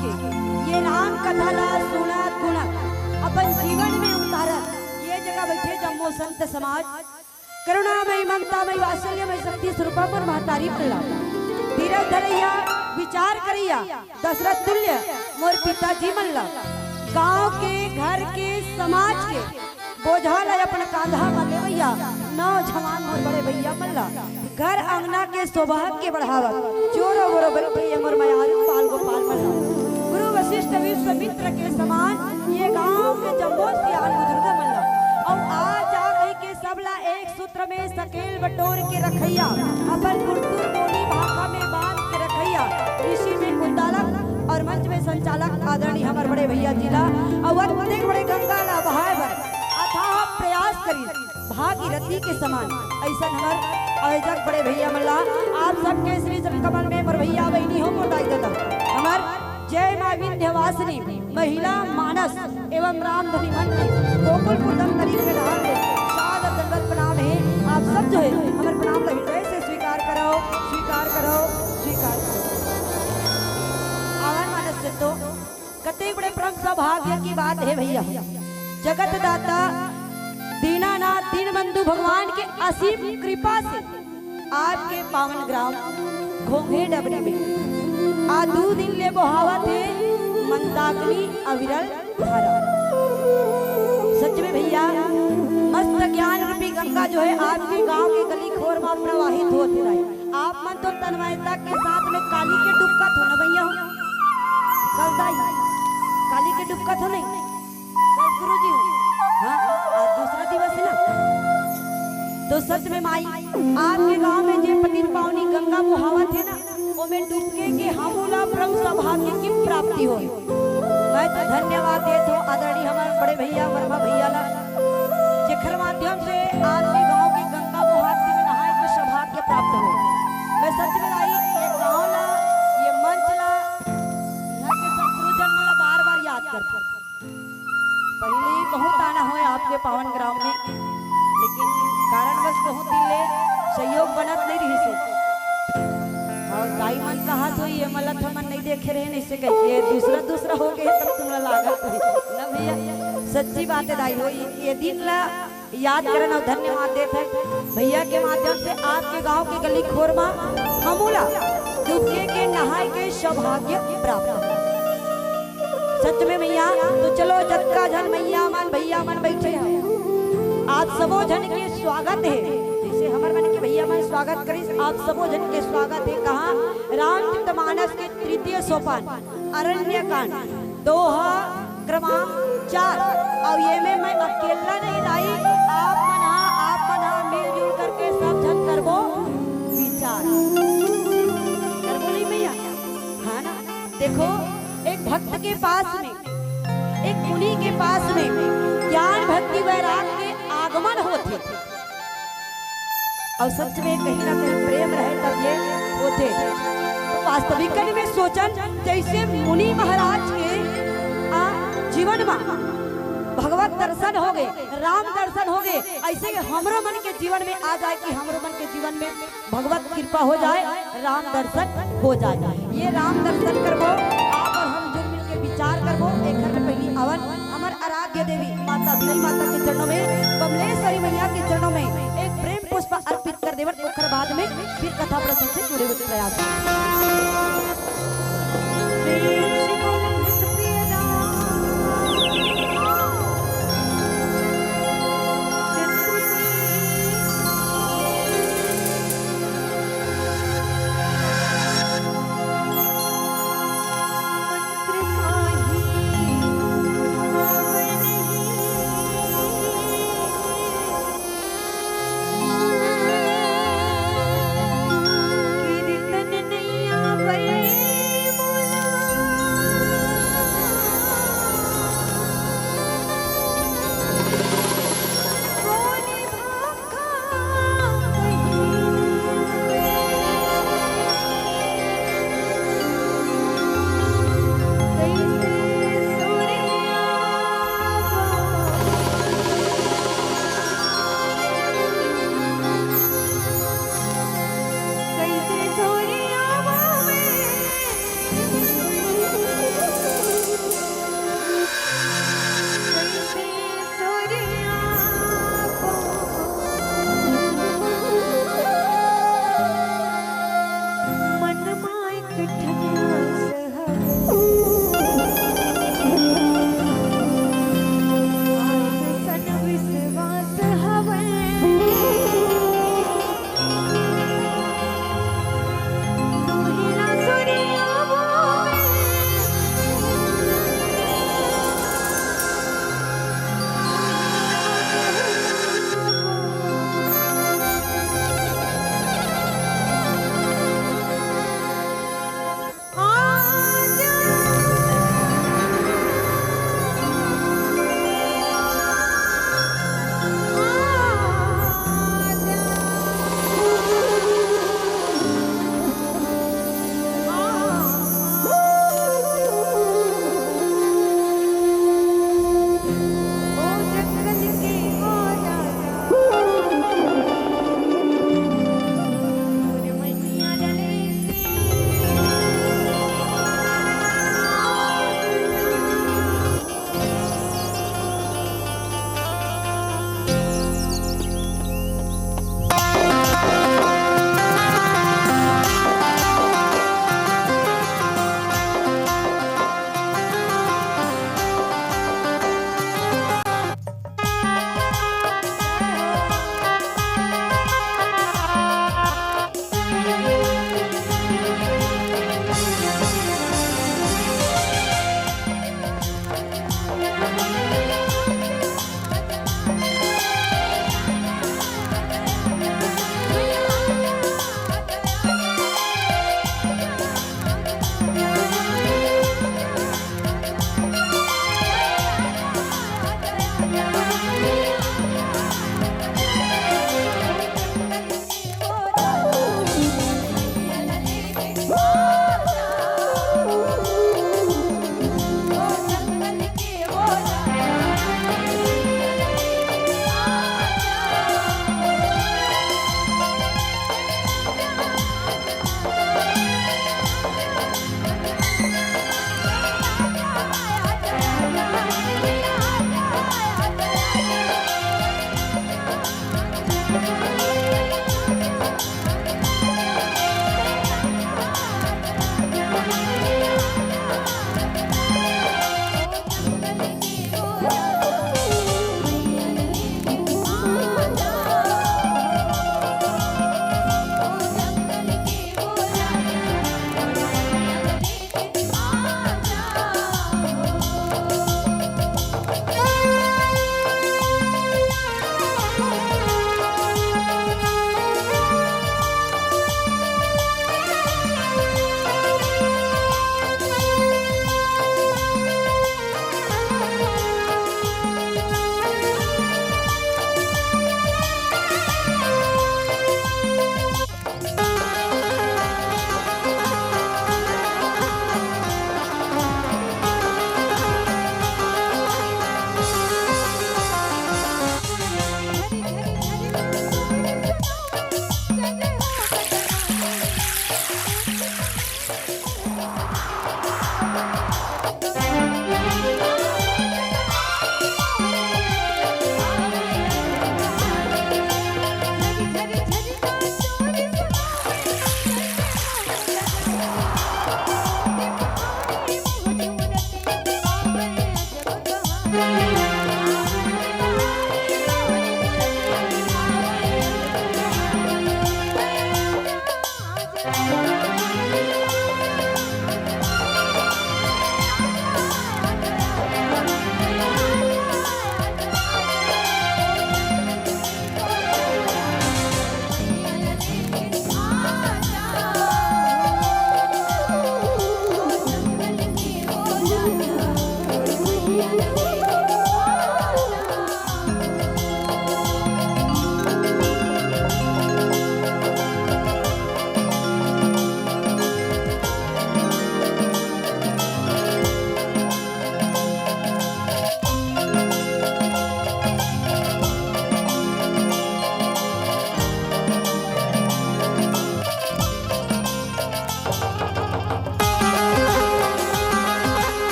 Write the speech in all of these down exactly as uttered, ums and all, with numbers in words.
के ये राम कथा ला सुनत गुनत अपन जीवन में उतारत ये जगह बैठे जम्मो संत समाज, करुणामय, ममतामय, वात्सल्यमय शक्ति स्वरूपा मोर महतारी मन ला, धीरज धरैया, विचार करैया, दशरथ तुल्य मोर पिताजी मन ला, गांव के, घर के, समाज के बोझा ला अपन कांधा म लेवैया नौजवान मोर बड़े भैया मन ला, घर अंगना के सौभाग्य बढ़ावत चोरो बोरो बइठे ये मोर मयारू बाल गोपाल मन ला, गुरु वशिष्ठ विश्वामित्र के समान ये गांव के जम्मो सियान बुजुर्ग मन ला, अउ आज आ कहि के सबला एक सूत्र में सकेल बटोर के रखैया, अपन कुरतुर बोली भाखा में बांध के रखैया, ऋषि में कुंडालक और मंच में संचालक आदरणीय हमर बड़े भैया जी ला, अउ अतेक बड़े गंगा ला बहाए बर अथाह प्रयास करिस भागीरथी के समान। अइसन हमर आयोजक बड़े भैया मन ला, आप सबके श्री चरण कमल में मोर भैया बहिनी हो, मोर दाई ददा, हमर जय माँ विंध्यवासिनी महिला मानस एवं रामधनी मंडली गोकुलपुर दमकरी के डहार ले सादर दंडवत प्रणाम हे। आप सब जो हे हमर प्रणाम ला हृदय से स्वीकार करव, स्वीकार करव, स्वीकार करव। आवर मानस से तो कते बड़े परम सौभाग्य की बात हे भैया, जगत दाता दीनानाथ दीनबंधु भगवान के असीम कृपा से आपके पावन ग्राम घोंघे डबरी में आ दू दिन ले बोहावत हे मंदाकिनी अविरल धारा। सच में भैया, मस्त ज्ञान रूपी गंगा जो हे आपके गांव के गली खोर में प्रवाहित होत हे। आप मन तो तन्मयता के साथ में काली के डुबकत हो ना भैया हो? कल दाई, काली के डुबकत हो नहीं? कल गुरु जी हो? हाँ, आज दूसरा दिवस हे ना। तो सच में माई, आपके गांव में जे पतित पावनी गंगा बोहावत हे ना, ओमे डुबके के हमू ला परम सौभाग्य की प्राप्ति होय। मैं तो धन्यवाद देत हूँ आदरणीय हमर बड़े भैया वर्मा भैया ला, जेखर माध्यम से आपके गांव के गंगा बोहात में नहाए के सौभाग्य प्राप्त होय। मैं सच में दाई ये गांव ला, ये मंच ला, यहाँ के सब गुरुजन मन ला बार-बार याद करत हूँ। पहले बहुत आना होय आपके पावन ग्राम में, लेकिन कारणवश बहुत दिन ले सहयोग बनत नहीं रहिस हे। अउ दाई मन कहत होही, "ये मन ला तो हमन नहीं देखे रहेन," अइसे कहिके दूसरा दूसरा हो गे तब तुमला लागत होही ना भैया। सच्ची बात हे दाई हो, ये, ये दिन ला याद करन अउ धन्यवाद देत हे भैया के माध्यम से आपके गांव के गली खोर मा हमू ला डुबके के नहाए के सौभाग्य प्राप्त हो। सच में भैया, तो चलो जतका झन मैया मन भैया मन बैठे हे, आप सबो झन के स्वागत हे। जैसे हमर मन के भैया मन स्वागत करिस, आप सबो झन के स्वागत हे। कहाँ? रामचरित मानस के तृतीय सोपान अरण्य कांड, दोहा क्रमांक चार। अउ ये में मैं अकेला नहीं दाई, आप मन हा, आप मन हा मिलजुल करके सब झन करबो विचार। करबो नहीं भैया? हाँ ना? देखो, एक भक्त के पास में, एक मुनि के पास में ज्ञान, भक्ति, वैराग के आगमन होथे। अउ सच में कहीं ना कहीं प्रेम रहे तब ये होथे। तो वास्तविकता में सोचन, जैसे मुनि महाराज के, आ, जीवन मा भगवत दर्शन हो गे, राम दर्शन हो गे, अइसे हमरो मन के जीवन में आ जाए कि हमरो मन के जीवन में भगवत कृपा हो जाए, राम दर्शन हो जाए। ये राम दर्शन करबो, आप अउ हम जुल मिल के विचार करबो। एखर ले पहिली आवन हमर आराध्य देवी माता बिरही माता के चरणों में, कमलेश्वरी मैया के चरणों में एक प्रेम पुष्प अर्पित कर देवन। ओखर बाद में फिर कथा प्रसंग से जुड़े हुए प्रयास।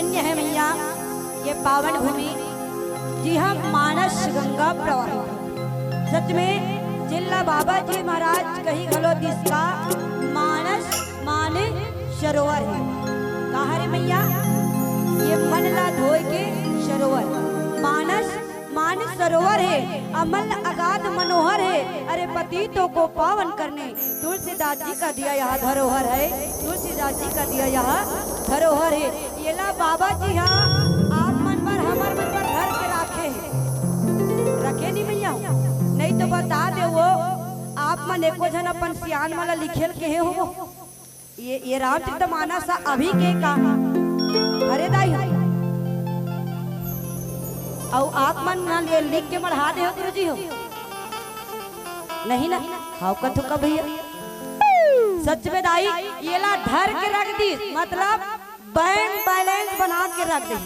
धन्य है मैया ये पावन भूमि, जिहाँ मानस गंगा प्रवाहित है। सच में जिला बाबा जी महाराज कही घलो दिसका मानस माने सरोवर है। कहा रे मैया, ये मन ला धोए के सरोवर मानस मानस सरोवर है, अमल अगाध मनोहर है। अरे पतितों को पावन करने तुलसीदास जी का दिया यह धरोहर है, तुलसीदास जी का दिया यह धरोहर है। येला बाबा जी हा आप मन बर, हमर मन बर धर के राखे है। रखे नहीं मैया, नहीं तो बता दे वो आप मन एको झन अपन सियान वाला लिखेल के हे हो। ये, ये रामचरित मानस अभी के का? अरे दाई हो। अउ आप मन ना ये लिख के मढ़ा दे हो गुरुजी हो? नहीं ना? हाव कथू का भैया? सच में दाई, येला धर के रख दी, मतलब बैंक बैलेंस बना के रख दी।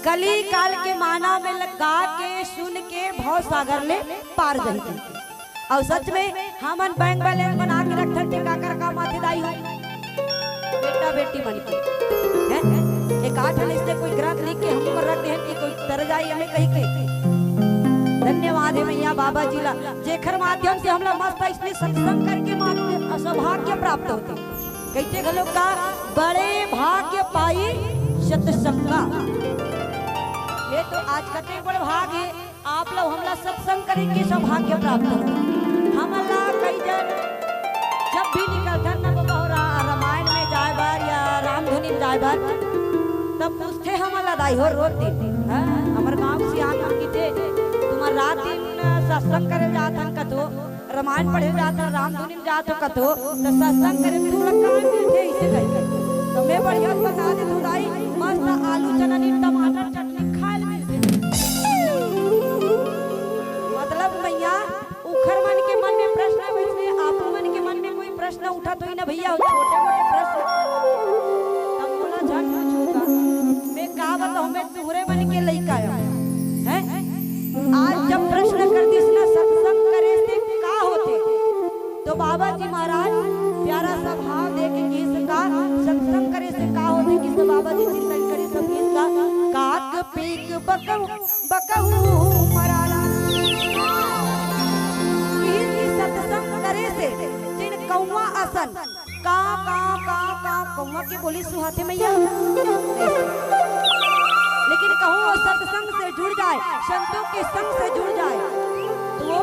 कली काल के मानव में लगा के सुन के भव सागर ले पार जही। अउ सच में हमन बैंक बैलेंस बना के रखथन ते काकर काम आथे दाई हो? बेटा बेटी मन के, हैं? एक आठ ठन इसने कोई ग्रंथ लिख के हम ऊपर रख देहन कि कोई तर जाए हमें कही के। धन्यवाद है मैया बाबा जी ला, जेखर माध्यम से हमला मस्त इसने सत्संग करके माध्यम सौभाग्य प्राप्त होथे। कहिथे घलो का, बड़े भाग्य पाई सत्संगा। ये तो आज कते बड़ भाग है, आप लोग हमला सत्संग करे के सौभाग्य प्राप्त हो। हमला कई जन जब भी निकलथन ना बाबा हो रा-, रामायण में जाए बर या रामधुनी में जाए बर, तब पूछथे हमला दाई हो रोज दिन, हाँ, हमर गाँव से आके किथे तुम्हार रात दिन सत्संग करे जाथन कथो, रामायण पढ़े जाथन, रामधुनी जात हो कथो, त सत्संग करे में थोड़ा काम मिलथे, इसे कही। त मैं बढ़िया बता देथों दाई, मस्त आलू, चना, नी टमाटर, चटनी खाए ले मिलथे। मतलब मैया, उखर मन के मन में प्रश्न, वैसने आपो मन के मन में कोई प्रश्न उठत होही ना भैया, छोटे मोटे प्रश्न। तब मोला झट पूछो का, मैं का बताऊं, मैं तुहरे मन के लइका आय, हैं? आज जब प्रश्न कर दिस ना, सत्संग करे से का होथे? तो बाबा जी महाराज प्यारा सा भाव दे के किस का सत्संग करे से का होथे, किस बाबा जी चिंतन करे सब किस का काक पीक बकहू, बकहू मराला। किस की सत्संग करे से जिन कौवा असन काव, काव, काव, काव, कौवा के बोली सुहाथे मैया। लेकिन कहूँ वो सत्संग से जुड़ जाए, संतों के संग से जुड़ जाए, तो वो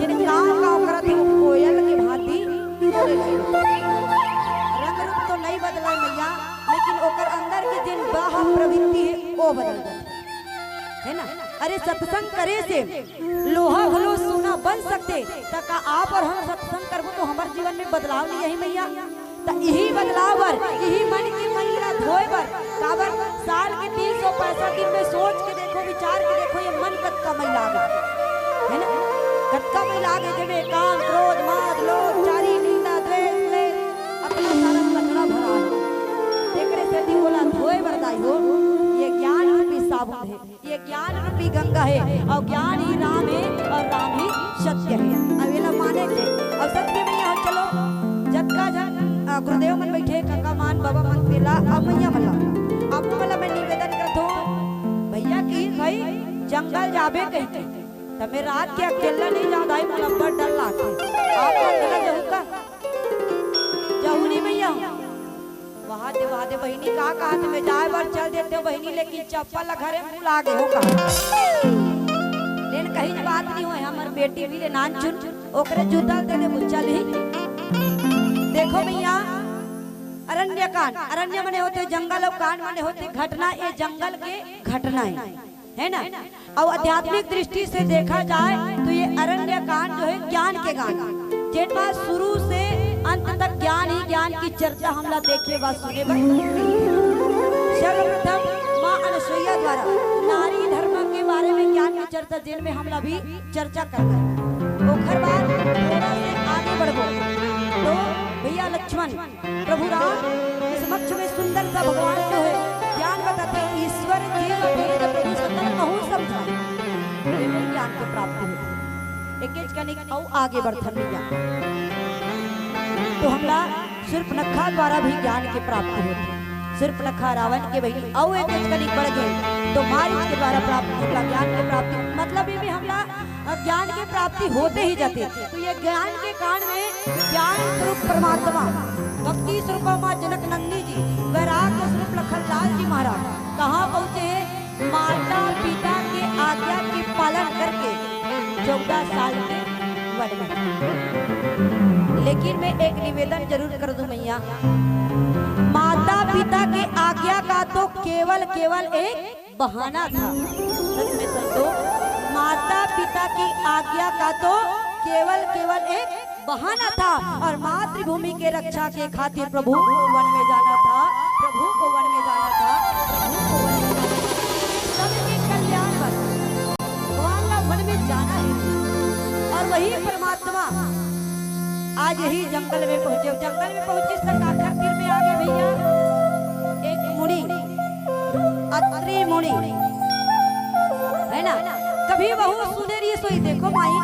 जिन काव, काव करत है, वो कोयल के भांति बोले लगे। रंग रूप तो नहीं बदले मैया, लेकिन ओकर अंदर के जिन बाह प्रवृत्ति है, वो बदल जाए, है ना? अरे सत्संग करे से लोहा घलो सोना बन सकथे, त का आप और हम सत्संग करबो तो हमर जीवन में बदलाव नहीं आही मैया? त इही बदलाव बर, इही मन के मैला धोए बर, काबर साल के तीन सौ पैंसठ दिन में सोच के देखो, विचार के देखो, ये मन कतका मैला गे, है ना? कतका मैला गे, जेमे काम, क्रोध, माद, लोभ, चारी, निंदा, द्वेष, क्लेश, अतना सारा कचरा भरा है। तेकरे सेती ओला धोए बर दाई हो, ये ज्ञान रूपी साबुन है। ये ज्ञान रूपी गंगा है और ज्ञान ही राम है और राम ही सत्य है। अब एला माने के और सच में मैया चलो जतका जन, अ, गुरुदेव मन बैठे, काका मन, बाबा मन, तेला अब मैया मन ला, आप मन ला मैं निवेदन करत हूँ, भैया की भाई जंगल जाबे कही के, त मैं रात के अकेला नहीं जाऊँ दाई, मोला बड़ डर लागथे। आप मन घला जहू का? जहू नहीं मैया? वहा दे, वहा दे बहिनी, का कहा थे, मैं जाए बर चल देते हो बहिनी, लेकिन चप्पल ला घरे भुला गे हो कहा। लेकिन कहीं बात नहीं होय, हमर बेटी भी ले नानचुन, ओकरे जूता दे दे, बुच्चा ली। देखो मैया, अरण्य कांड, अरण्य मने होथे जंगल और कांड मने होथे घटना, ये जंगल के घटना है, है ना? और आध्यात्मिक दृष्टि से देखा जाए तो ये अरण्य कांड जो है ज्ञान के कांड, जेमा शुरू से अंत तक ज्ञान ही ज्ञान की चर्चा हमला देखे बर सुने बर। सर्वप्रथम माँ अनसुईया द्वारा नारी धर्म के बारे में ज्ञान की चर्चा, जेन में हमला भी चर्चा करना है। ओखर बाद थोड़ा से आगे बढ़बो तो भैया लक्ष्मण प्रभु राम के समक्ष में सुंदर सा भगवान जो है ज्ञान बताते हैं, ईश्वर जीव अभेद प्रभु सकल कहूँ समझाए। ये भी ज्ञान की प्राप्ति होती है। एक एक कनिक अउ आगे बढ़थन भैया, तो हमला शूर्पणखा द्वारा भी ज्ञान की प्राप्ति होती है। सूर्पनखा रावण के बहिनी अउ एक कनिक बढ़ गे, तो मारिच के द्वारा प्राप्त होथे ज्ञान के प्राप्ति। मतलब ये में हमला अ, ज्ञान के प्राप्ति होते ही जाथे। तो ये ज्ञान के कांड में ज्ञान स्वरूप परमात्मा, भक्ति स्वरूप माँ जनक नंदिनी जी, वैराग्य स्वरूप लखन लाल जी महाराज कहाँ पहुँचे हैं? माता पिता के आज्ञा के पालन करके चौदह साल के वन में। लेकिन मैं एक निवेदन जरूर कर दूं मैया, माता पिता के आज्ञा का तो केवल केवल एक बहाना था। सच में संतो, माता पिता की आज्ञा का तो केवल केवल एक बहाना था, और मातृभूमि के रक्षा के खातिर प्रभु को वन में जाना था, प्रभु को वन में जाना था, प्रभु को वन में जाना था। सबके कल्याण पर भगवान का वन में जाना है। और वही परमात्मा आज यही जंगल में पहुंचे। जंगल में पहुंचे, इसका आखिर तीर में आ गए भैया, एक मुनि, अत्रि मुनि, है ना? कभी वहू सुने रही सोई। देखो माई,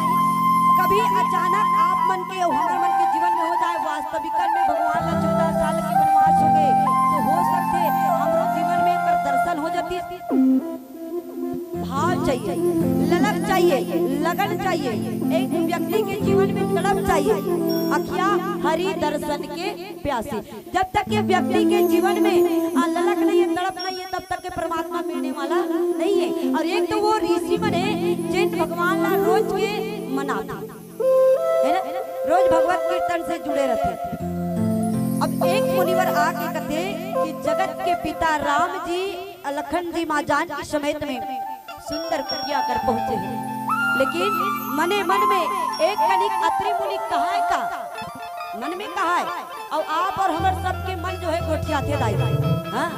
कभी अचानक आप मन के अउ हमर मन के जीवन में हो जाए, वास्तविकन में भगवान ला चौदह साल के वनवास हो गए, तो हो सकथे हमरो जीवन में एकर दर्शन हो जाती। भाव चाहिए, ललक चाहिए, लगन चाहिए, एक व्यक्ति के जीवन में तड़प चाहिए। अखिया हरि दर्शन के प्यासी। जब तक ये व्यक्ति के जीवन में आ, ललक नहीं है, तड़प नहीं है, तब तक के परमात्मा मिलने वाला नहीं है। और एक तो वो ऋषि मन है, जिन भगवान ला रोज के मनाथे, है ना, रोज भगवत कीर्तन से जुड़े रहते। अब एक मुनिवर आके कहते कि जगत के पिता राम जी, लखन जी, माँ जानकी समेत में सुंदर कुटिया कर पहुंचे हैं, लेकिन मने मन में एक कनिक अत्रि मुनि कहाय का, मन में कहाय, और आप और हमर सबके मन जो है गोठियाथे दाई, हाँ?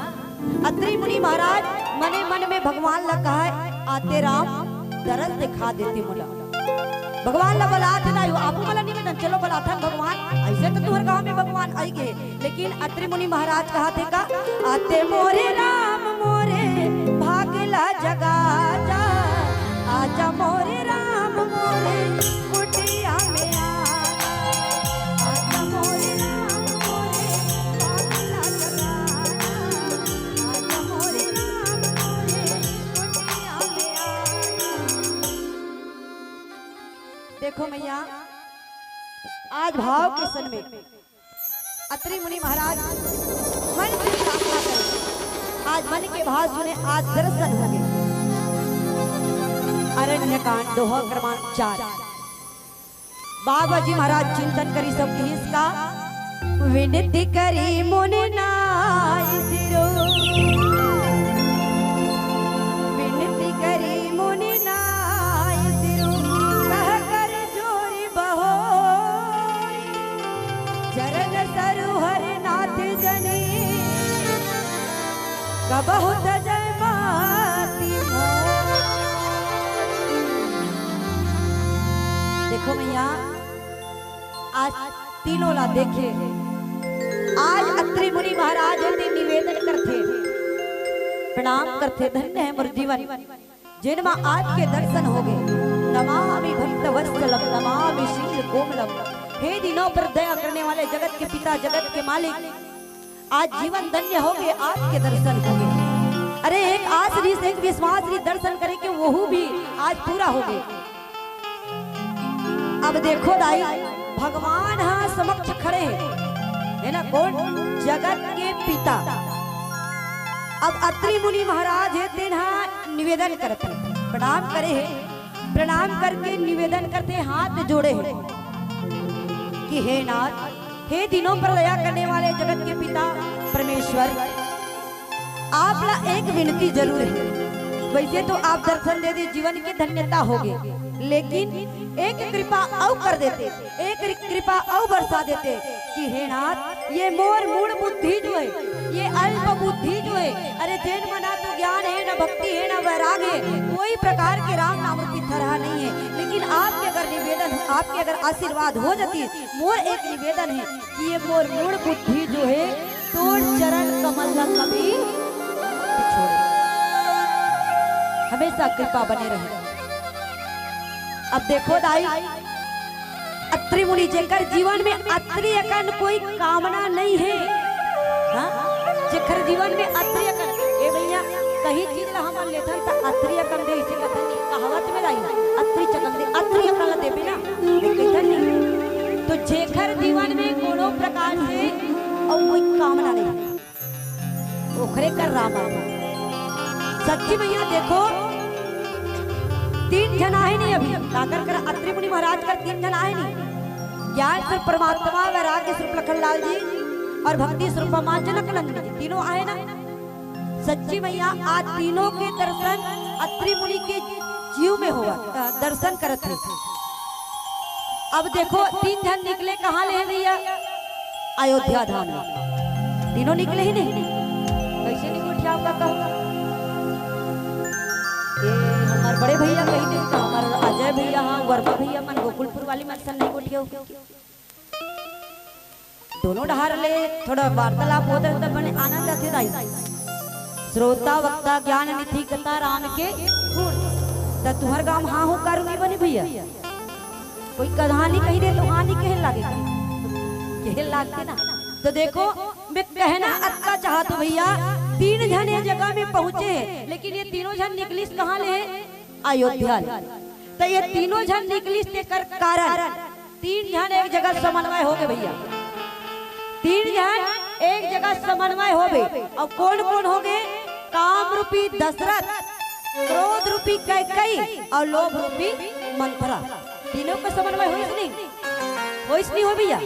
अत्रि मुनि महाराज मने मन में भगवान ला कहाय, "आते राम, दरस दिखा देते मोला।" भगवान ला बलाथे दाई, आपू वाला निवेदन, चलो बलाथन भगवान, ऐसे तो तुहर गांव में भगवान आई गए, लेकिन अत्रि मुनि महाराज कहाथे का, "आते मोरे राम मोरे भाग ला जगा जा, आजा मोरे राम मोरे कुटिया में आ, आजा मोरे राम मोरे भाग ला जगा जा, आजा मोरे राम मोरे कुटिया में आ।" देखो मैया, आज भाव के सन में अत्रि मुनि महाराज मन की प्रार्थना करे, आज मन के भाव सुने, आज दर्शन हो गए। अरण्य कांड दोहा क्रमांक चार। बाबा जी महाराज चिंतन करी सब किहिस का, विनती करी मुनि नाय सिरो, विनती करी मुनि नाय सिरो, कह कर जोरी बहोरी, चरण सरु हर नाथ जनी, कबहु तजय माती मोर। देखो मैया, आज तीनों ला देखे, आज अत्रि मुनि महाराज हे ते निवेदन करथे, प्रणाम करथे, धन्य है मोर जीवन। जेन मा आपके दर्शन होगे। नमामि भक्तवत्सलम, नमामि शील कोमलम। हे दीनों पर दया करने वाले, जगत के पिता, जगत के मालिक, आज जीवन धन्य होगे, आपके दर्शन होगे। अरे, एक आस रहिस, एक विश्वास रहिस दर्शन करे के, वहू भी आज पूरा होगे। अब देखो दाई, भगवान ह समक्ष खड़े हे, है ना? कोन? जगत के पिता। अब अत्रि मुनि महाराज हे, तेन ह निवेदन करत हे, प्रणाम करे हे, प्रणाम करके निवेदन करथे, हाथ जोड़े हे कि हे नाथ, हे दीनों पर दया करने वाले जगत के पिता परमेश्वर, आप ला एक विनती जरूर हे। वैसे तो आप दर्शन दे दे, जीवन के धन्यता होगे, लेकिन एक कृपा अउ कर देते, एक कृपा अउ बरसा देते कि हे नाथ, ये मोर मूढ़ बुद्धि जो हे, ये अल्प बुद्धि जो हे, अरे जेन मना तो ज्ञान हे, ना भक्ति हे, ना वैराग हे, कोई प्रकार के राम नाम रूपी थरहा नहीं हे, लेकिन आपके अगर निवेदन, आपके अगर आशीर्वाद हो जाती, मोर एक निवेदन हे कि ये मोर मूढ़ बुद्धि जो हे, तोर चरण कमल ला कभी मत छोड़े, हमेशा कृपा बने रहे। अब देखो दाई, अत्रि मुनि जेकर जीवन में अत्रि अकन कोई कामना नहीं हे, हाँ? जेकर हर जीवन में अतरी अकन, ए भैया, कहीं चीज ला हमन लेथन त अतरी अकन दे, इसे कथन नहीं, कहावत में लाई, अतरी चकन दे, अतरी अकन ला देबे ना, ये कथन नहीं। तो जेखर जीवन में कोनो प्रकार से अउ कोई कामना नहीं, ओखरे कर राम आथे। सच्ची भैया देखो, तीन झन आहे नहीं अभी, काकर कर अत्रि मुनि महाराज कर तीन झन आहे नहीं, ज्ञान स्वरूप परमात्मा, वैराग्य स्वरूप लखनलाल जी और भक्ति स्वरूप माँ जनक नंदनी जी, तीनों आहे ना। सच्ची मैया आज तीनों के दर्शन अत्रि मुनि के जीव में होवत, अ, दर्शन करत हे। अब देखो, तीन झन निकले कहाँ ले हे भैया? अयोध्या धाम में। तीनों निकले ही नहीं, कैसे नहीं गोठियाव का कहो? ये हमार बड़े भैया कही दे, तो हमार अजय भैया, हाँ, वर्मा भैया मन गोकुलपुर वाली मन सन नहीं गोठियाव। दोनों डहार ले थोड़ा वार्तालाप होत रहे त बने आनंद आथे दाई। श्रोता वक्ता ज्ञान निधि कथा राम के गुण। त तुहर गाँव हाँ हो करूँगी बनी भैया। कोई कहानी कही दे तो हाँ नहीं कहे लागे। कहे लागते ना। तो देखो, मैं कहना अतका चाहत हूँ भैया, तीन झन ये जगह में पहुँचे हैं, लेकिन ये तीनों झन निकलिस कहाँ ले हैं? अयोध्या ले। त ये तीनों झन निकलिस तेकर कारण तीन झन एक जगह समन्वय होगे भैया। तीन झन एक जगह समन्वय होगे। अउ कोन कोन होगे? काम रूपी दशरथ, क्रोध रूपी कैकई अउ लोभ रूपी मंथरा। तीनों के समन्वय होइस नहीं? होइस नहीं हो भैया?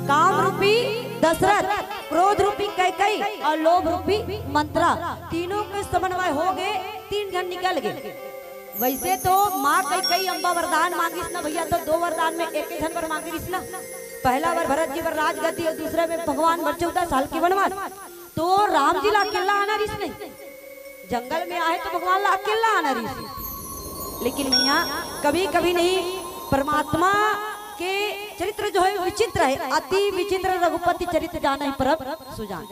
काम रूपी दशरथ, क्रोध रूपी कैकई अउ लोभ रूपी मंथरा, तीनों के समन्वय होगे, तीन झन निकल गे। वैसे तो माँ कैकई अम्बा वरदान मांगिस ना भैया, तो दो वरदान में एक एक झन बर मांगिस ना। पहला बर भरत जी बर राजगद्दी अउ दूसरा में भगवान बर चौदह साल के वनवास। तो राम जी ला अकेला आना रिहिस नहीं, जंगल में आहे तो भगवान ला अकेला आना रिहिस। लेकिन भैया कभी कभी नहीं, परमात्मा के चरित्र जो है विचित्र है, अति विचित्र रघुपति चरित्र जानहिं परम सुजान।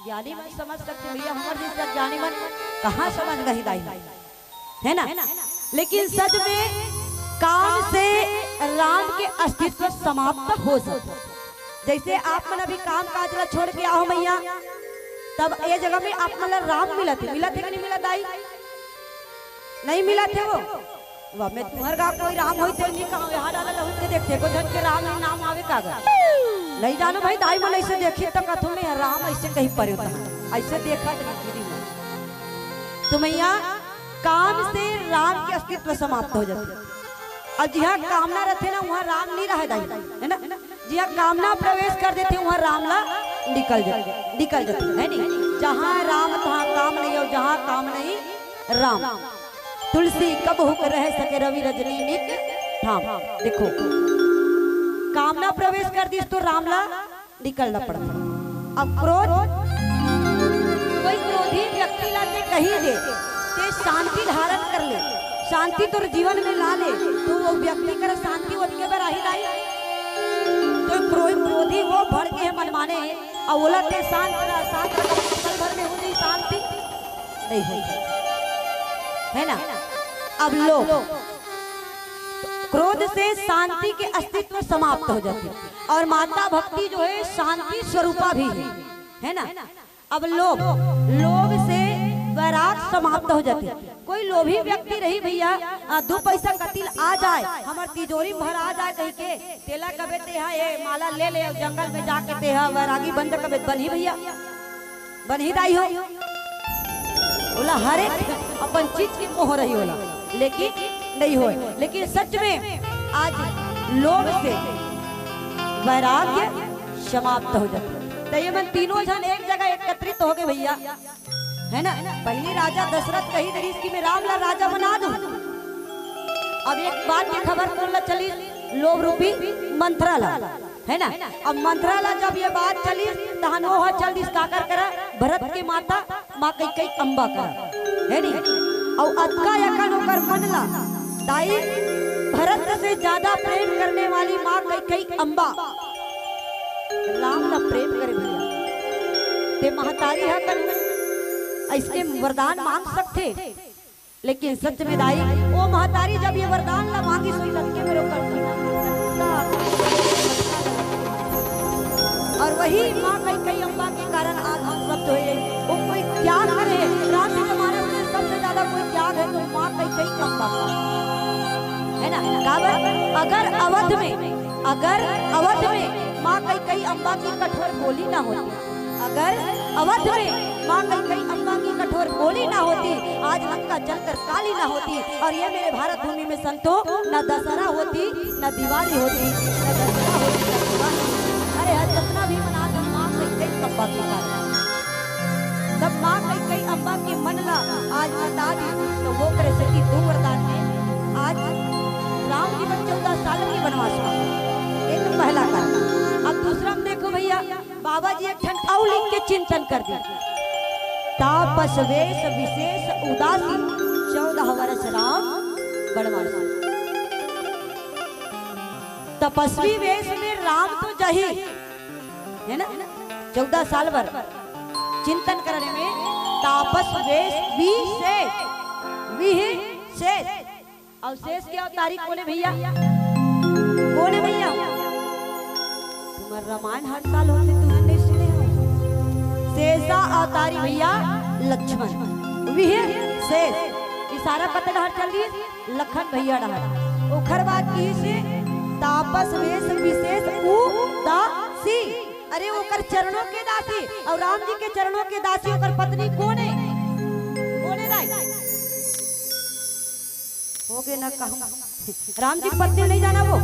ज्ञानी मन समझ सकते भैया, हमर जैसे अज्ञानी मन कहाँ समझ गही दाई, है ना? लेकिन सच में काम से राम के अस्तित्व समाप्त हो सकता। जैसे आप मन अभी काम काज ला छोड़ के आओ मैया, तब ये जगह में आप मन ला राम मिलत हे, मिलत हे कि नहीं मिलत दाई? नहीं मिलत हे वो। वाह, मैं तुम्हर गाँव कोई राम होई तेल नहीं कहा, यहाँ डाला लहुट के देखते, को झन के राम ही नाम आवे कागज। नहीं जानो भाई, दाई मन ऐसे देखी तो कथो में राम ऐसे कहीं परे होता है, ऐसे देखा तो नहीं दीदी मन। तो मैया काम से राम के अस्तित्व समाप्त हो जाते। अउ जिहाँ कामना रहिथे ना, उहाँ राम नहीं रहे दाई, है ना? जिहाँ कामना प्रवेश कर देथे, उहाँ राम ला निकल जाथे, निकल जाथे, है नहीं? जहाँ राम तहाँ काम नहीं, अउ जहाँ काम नहीं राम। तुलसी कबहुक रह सके रवि रजनी निक ठाम। देखो, कामना प्रवेश कर दिस तो राम ला निकलना पड़ता। अब क्रोध, कोई क्रोधी व्यक्ति ला ते कही दे, ते शांति धारण कर ले, शांति तोर जीवन में ला ले, तो वो व्यक्ति कर शांति ओतके बर आही दाई। तो क्रोध, क्रोधी वो भड़के हे, मनमाने हे, अउ ओला ते शांत रह, शांत रह, पल भर में हो जाई शांति, नहीं हो, है ना? अब लोभ, क्रोध से शांति के अस्तित्व समाप्त हो जाते। और माता भक्ति जो है शांति स्वरूपा भी है, है ना? अब लोभ, लोभ से वैराग समाप्त हो जाते। कोई लोभी व्यक्ति रही भैया, आ, दू पैसा कतिल आ जाए, हमर तिजोरी में भर आ जाए कही के, तेला कबे तेहा ये माला ले ले, जंगल में जाके तेहा वैरागी बन जा कबे बनही भैया, बनही दाई हो। ओला हर एक अपन चीज के मोह रही होला, लेकिन नहीं होय। लेकिन सच में आज लोभ से वैराग्य समाप्त हो जाता। तो ये मन तीनों झन एक जगह एकत्रित हो गए भैया, है ना? पहली राजा दशरथ कही दे रिहिस कि मैं राम ला राजा बना दूं। अब एक बात की खबर कौन ला चली? लोभ रूपी मंथरा ला, है ना? अब मंथरा ला जब ये बात चली, तहन वो ह चल दिस काकर करा, भरत के माता माँ कैकई अम्बा करा, है नी? अउ अतका यकन ओकर मन ला, दाई, भरत से ज्यादा प्रेम करने वाली माँ कैकई अम्बा राम ला प्रेम करे भैया। ते महतारी ह कन ऐसने वरदान मांग सकथे, लेकिन सच में दाई, ओ महतारी जब ये वरदान ला मांगिस होही, सच के मेरे ऊपर सीना और वही ही माँ कैकई अम्बा के कारण आज हम सब जो है, वो कोई त्याग करे। राम जी के मानस में सबसे ज्यादा कोई त्याग है तो माँ कैकई अम्बा का, है ना? काबर? अगर अवध में, अगर अवध में माँ कैकई अम्बा की कठोर बोली ना होती, अगर अवध में माँ कैकई अम्बा की कठोर बोली ना होती, आज लंका जलकर काली ना होती, और ये मेरे भारत भूमि में संतो, न दशहरा होती, न दिवाली होती, न दशहरा होती, न दिवाली होती। अरे हर जितना भी मना था, माँ कैकई अम्बा के कारण। तब माँ कैकई अम्बा के मन ला आज बता दी, तो वो करे सकी दो वरदान में आज राम जी बर चौदह साल के वनवास हुआ। ये तो पहला कारण। अब दूसरा में देखो भैया, बाबा जी एक ठन अउ लिख के चिंतन कर दी, तापस वेश विशेष उदासी, चौदह वर्ष राम वनवासी। तपस्वी वेश में राम तो जही, है ना, चौदह साल बर चिंतन करने में तापस वेश विशेष, विशेष। और शेष के अवतारी कोन हे भैया? कोन हे भैया? तुम्हार रामायण हर साल होथे, तुम्हार नहीं सुने हो? शेषा अवतारी भैया लक्ष्मण, विशेष। इशारा कते डहर चल दिस? लखन भैया डहर। ओखर बाद किहिसे तापस वेश विशेष उदासी। अरे ओकर चरणों के दासी, और राम जी के चरणों के दासी ओकर पत्नी कोन हे? कोन हे दाई? हो गे ना कहूँ। राम जी के पत्नी नहीं जाना वो?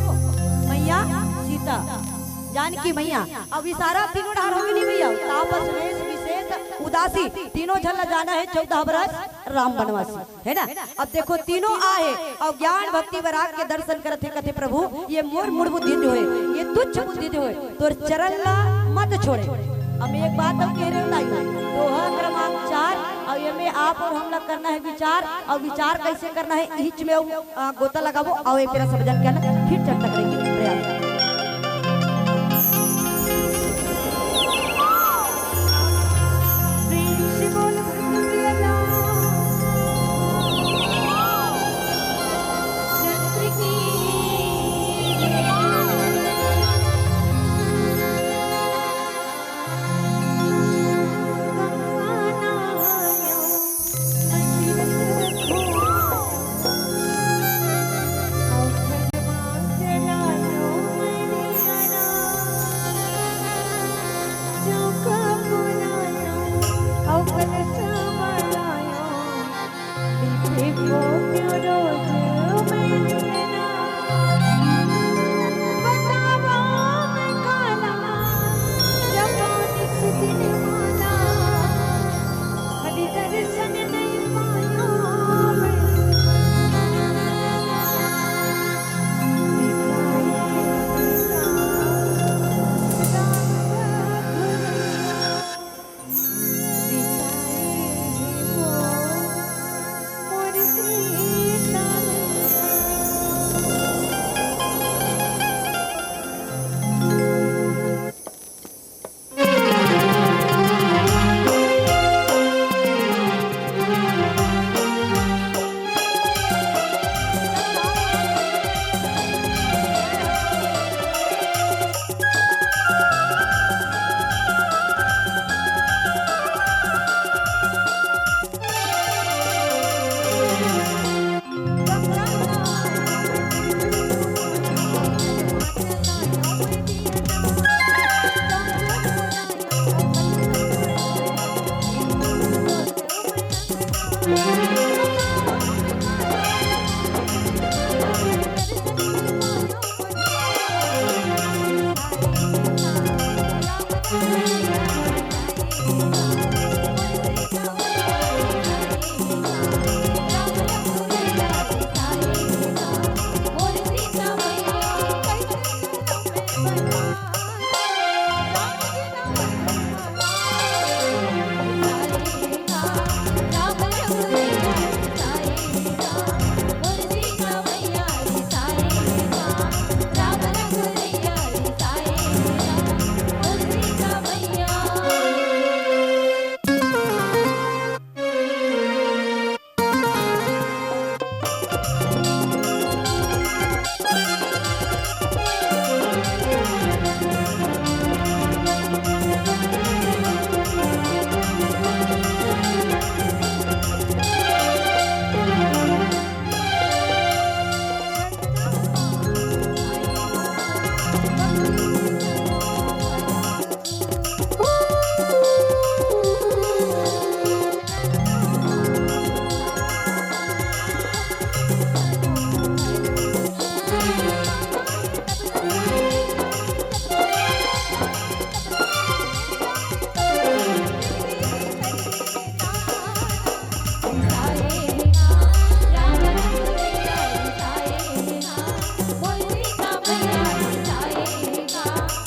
मैया सीता, जानकी मैया। अब इशारा तीनों डहर हो गे नहीं भैया? तापस वेश विशेष उदासी, तीनों झन ला जाना हे चौदह बरस राम वनवासी, है ना? अब देखो तीनों आहे और ज्ञान भक्ति वैराग के दर्शन करत हे, कथे प्रभु ये मोर मूढ़ बुद्धि जो हे, ये तुच्छ बुद्धि जो हे, तोर चरण ला मत छोड़े। अब एक बात हम कह रहे हो ताई, दोहा क्रमांक चार, और ये में आप और हम लोग करना है विचार, और विचार कैसे करना है, इच में वो, आ, गोता लगाबो, और ये फिर सब जन के ना फिर चर्चा करेंगे। प्रयास। प्रेम से बोल भक्त प्रिय राम।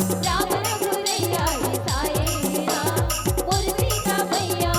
राम रघुरैया ही साए राम, मोर सीता मैया।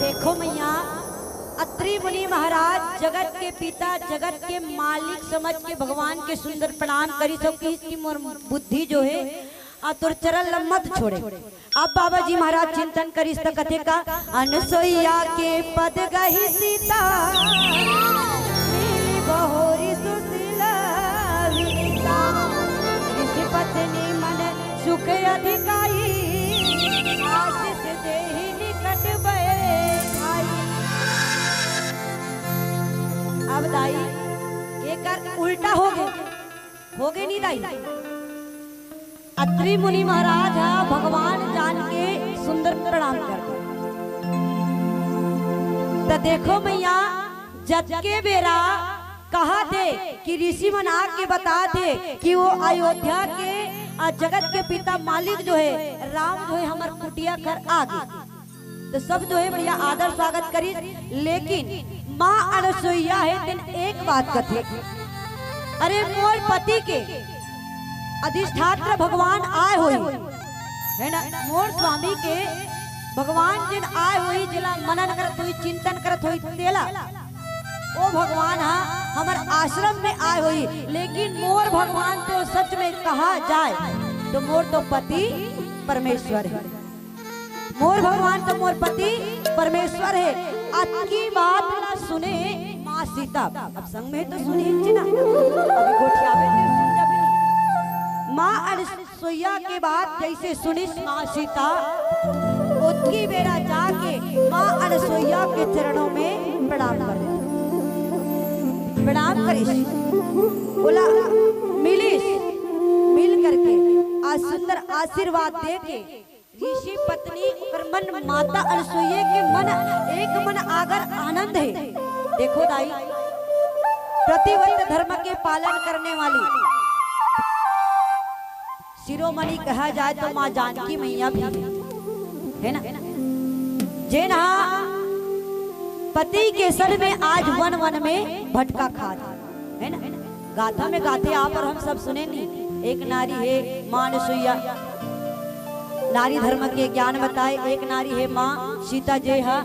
देखो मैया, अत्रि मुनि महाराज जगत के पिता, जगत के मालिक समझ के भगवान के सुंदर प्रणाम करिस अउ कहिस कि मोर बुद्धि जो हे, आ तोर चरण ल मत छोड़े। अब बाबा जी महाराज चिंतन करिस त कथे का, अनसुईया के पद गहि सीता, मिली बहुरि सुशील विनीता। ऋषि पत्नी मन सुख अधिकाई, आशीष देहि निकट बैठाई। अब दाई, एकर उल्टा हो गे, हो गे नी दाई? अत्रि मुनि महाराज ह भगवान जान के सुंदर प्रणाम कर दे। त देखो मैया, जतके बेरा कहा थे कि ऋषि मन आके बता थे कि वो अयोध्या के, आ, जगत के पिता मालिक जो हे, राम जो हे, हमर कुटिया घर आ गे। तो सब जो हे बढ़िया आदर स्वागत करिस, लेकिन माँ अनसुईया हे तेन एक बात कथे, अरे मोर पति के अधिष्ठात्र भगवान आए होही, हे ना, मोर स्वामी के भगवान जेन आए होही, जेला मनन करत होही, चिंतन करत होही, तेला, ओ भगवान हा हमर आश्रम में आए होही, लेकिन मोर भगवान तो सच में कहा जाए तो मोर तो पति परमेश्वर हे। मोर भगवान तो मोर पति परमेश्वर हे। अतकी बात ला सुने माँ सीता। अब संग में तो सुनही जी ना, अभी गोठियाबे तो सुन जाबे। माँ अनसुईया के बात जैसे सुनिस माँ सीता, ओतकी बेरा जाके माँ अनसुईया के चरणों में प्रणाम कर, प्रणाम करिस, ओला मिलिस, मिल करके आ सुंदर आशीर्वाद दे के ऋषि पत्नी ओकर मन, माता अनसुईया के मन, एक मन आगर आनंद हे। देखो दाई, प्रतिव्रत धर्म के पालन करने वाली शिरोमणि कहा जाए तो माँ जानकी मैया भी हे, हे ना? जेन हा पति के सन में आज वन वन में भटका खात हे, हे ना? गाथा में गाथे आप अउ हम सब सुने नी, एक नारी हे माँ अनसुईया, नारी धर्म के ज्ञान बताए, एक नारी हे माँ सीता जे हा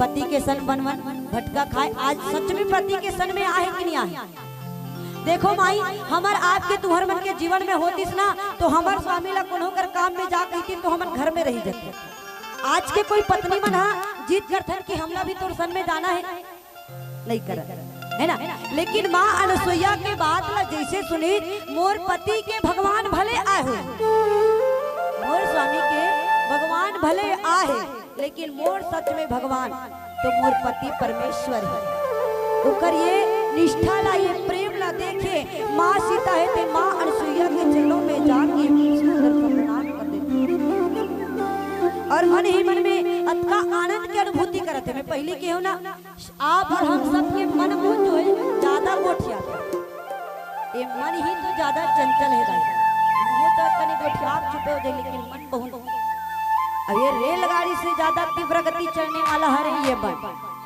पति के सन वन वन भटका खाए। आज सच में पति के सन में आहे कि नहीं आहे? देखो माई, हमर आपके तुहर मन के जीवन में होतिस ना, तो हमर स्वामी ला कोनो कर काम में जा कहितिन तो हमन घर में रही जाते। आज के कोई पत्नी मन हा जिद करथन कि हमला भी तोर संग में जाना हे, नहीं करन, है ना? लेकिन माँ अनसुईया के बात ला जैसे सुनी, मोर पति के भगवान भले आए हो, मोर स्वामी के भगवान भले आए, लेकिन मोर सच में भगवान तो मोर पति परमेश्वर हे। ओकर ये निष्ठा ला, ये प्रेम ला देखे माँ सीता हे ते माँ अनसुईया के चरणों में जाके सुंदर सा प्रणाम कर देथे। और मन ही मन में अतका आनंद के अनुभूति करत हे। मैं पहली केहेंव ना, आप और हम सब के मन बुध जो हे ज्यादा गोठियाथे। ये मन ही तो ज्यादा चंचल हे दाई। मुँह तो कनी गोठियात चुपे हो जाए, लेकिन मन बहुत, अब ये रेलगाड़ी से ज्यादा तीव्र गति चलने वाला हरे ये मन।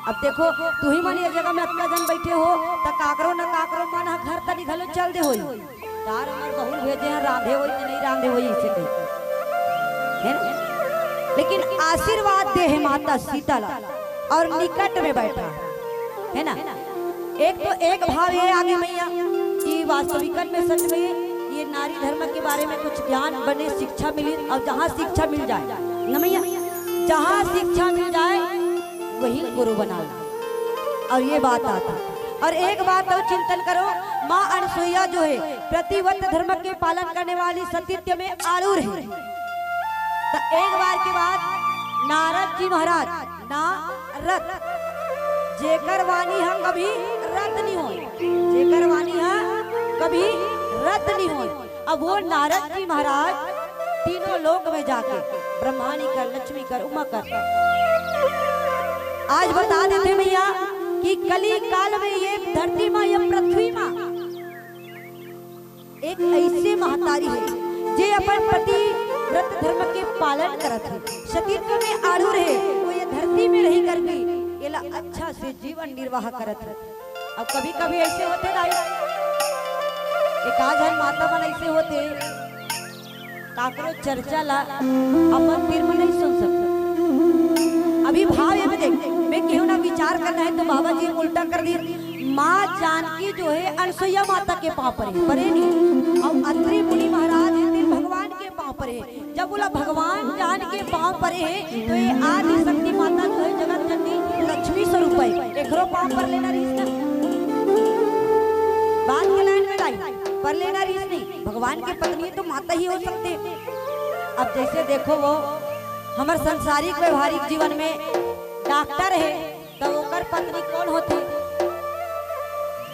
अब देखो, तुही मन ये जगह में अतका झन बैठे हो, त काकरो न काकरो मन ह घर तनी घलो चल दे होई। तार हमर बहू भेजे हैं, रांधे होई कि नहीं रांधे होई, इसे कही, है ना? लेकिन आशीर्वाद दे हे माता सीता ला और निकट में बैठा, है ना? एक तो एक भाव ये आगे मैया कि वास्तविकन में सच में ये नारी धर्म के बारे में कुछ ज्ञान बने, शिक्षा मिली, और जहाँ शिक्षा मिल जाए ना मैया, जहाँ शिक्षा मिल जाए वही गुरु बना लो। और ये बात आता, और एक बात और चिंतन करो, माँ अनसुईया जो हे पतिव्रत धर्म के पालन करने वाली सतीत्व में आरूढ़ हे। तो एक बार के बाद नारद जी महाराज ना रत, जेकर वाणी ह कभी रत नहीं होय, जेकर वाणी ह कभी रत नहीं होय। अब वो नारद जी महाराज तीनों लोक में जाके ब्रह्माणी कर, लक्ष्मी कर, उमा कर, आज बता देथे मैया कि कली काल में ये धरती माँ, ये पृथ्वी माँ एक ऐसे महतारी हे जे अपन पति व्रत धर्म के पालन करत हे, सतीत्व में आरूढ़ हे, वो ये धरती में रही कर भी एला अच्छा से जीवन निर्वाह करत हे। अब कभी कभी ऐसे होथे दाई, एक आध झन माता मन ऐसे होथे, काकरो चर्चा ला अपन तीर में नहीं सुन सकते। अभी भाव ये में देख, मैं केहू ना विचार करना हे तो बाबा जी उल्टा कर दिए। माँ जानकी जो हे अनसुईया माता के पाँव परे, परे नहीं, और अत्रि मुनि महाराज हे तेन भगवान के पाँव परे। जब बोला भगवान जान के पाँव परे हे तो ये आदि शक्ति माता जो हे जगत जननी लक्ष्मी स्वरूप हे, एकरो पाँव पर लेना रहिस ना। बात के लाइन में लाई, पर लेना रहिस नहीं। भगवान के पत्नी तो माता ही हो सकथे। अब जैसे देखो, वो हमर सांसारिक व्यवहारिक जीवन में डॉक्टर हे, तो ओकर पत्नी कौन होथे?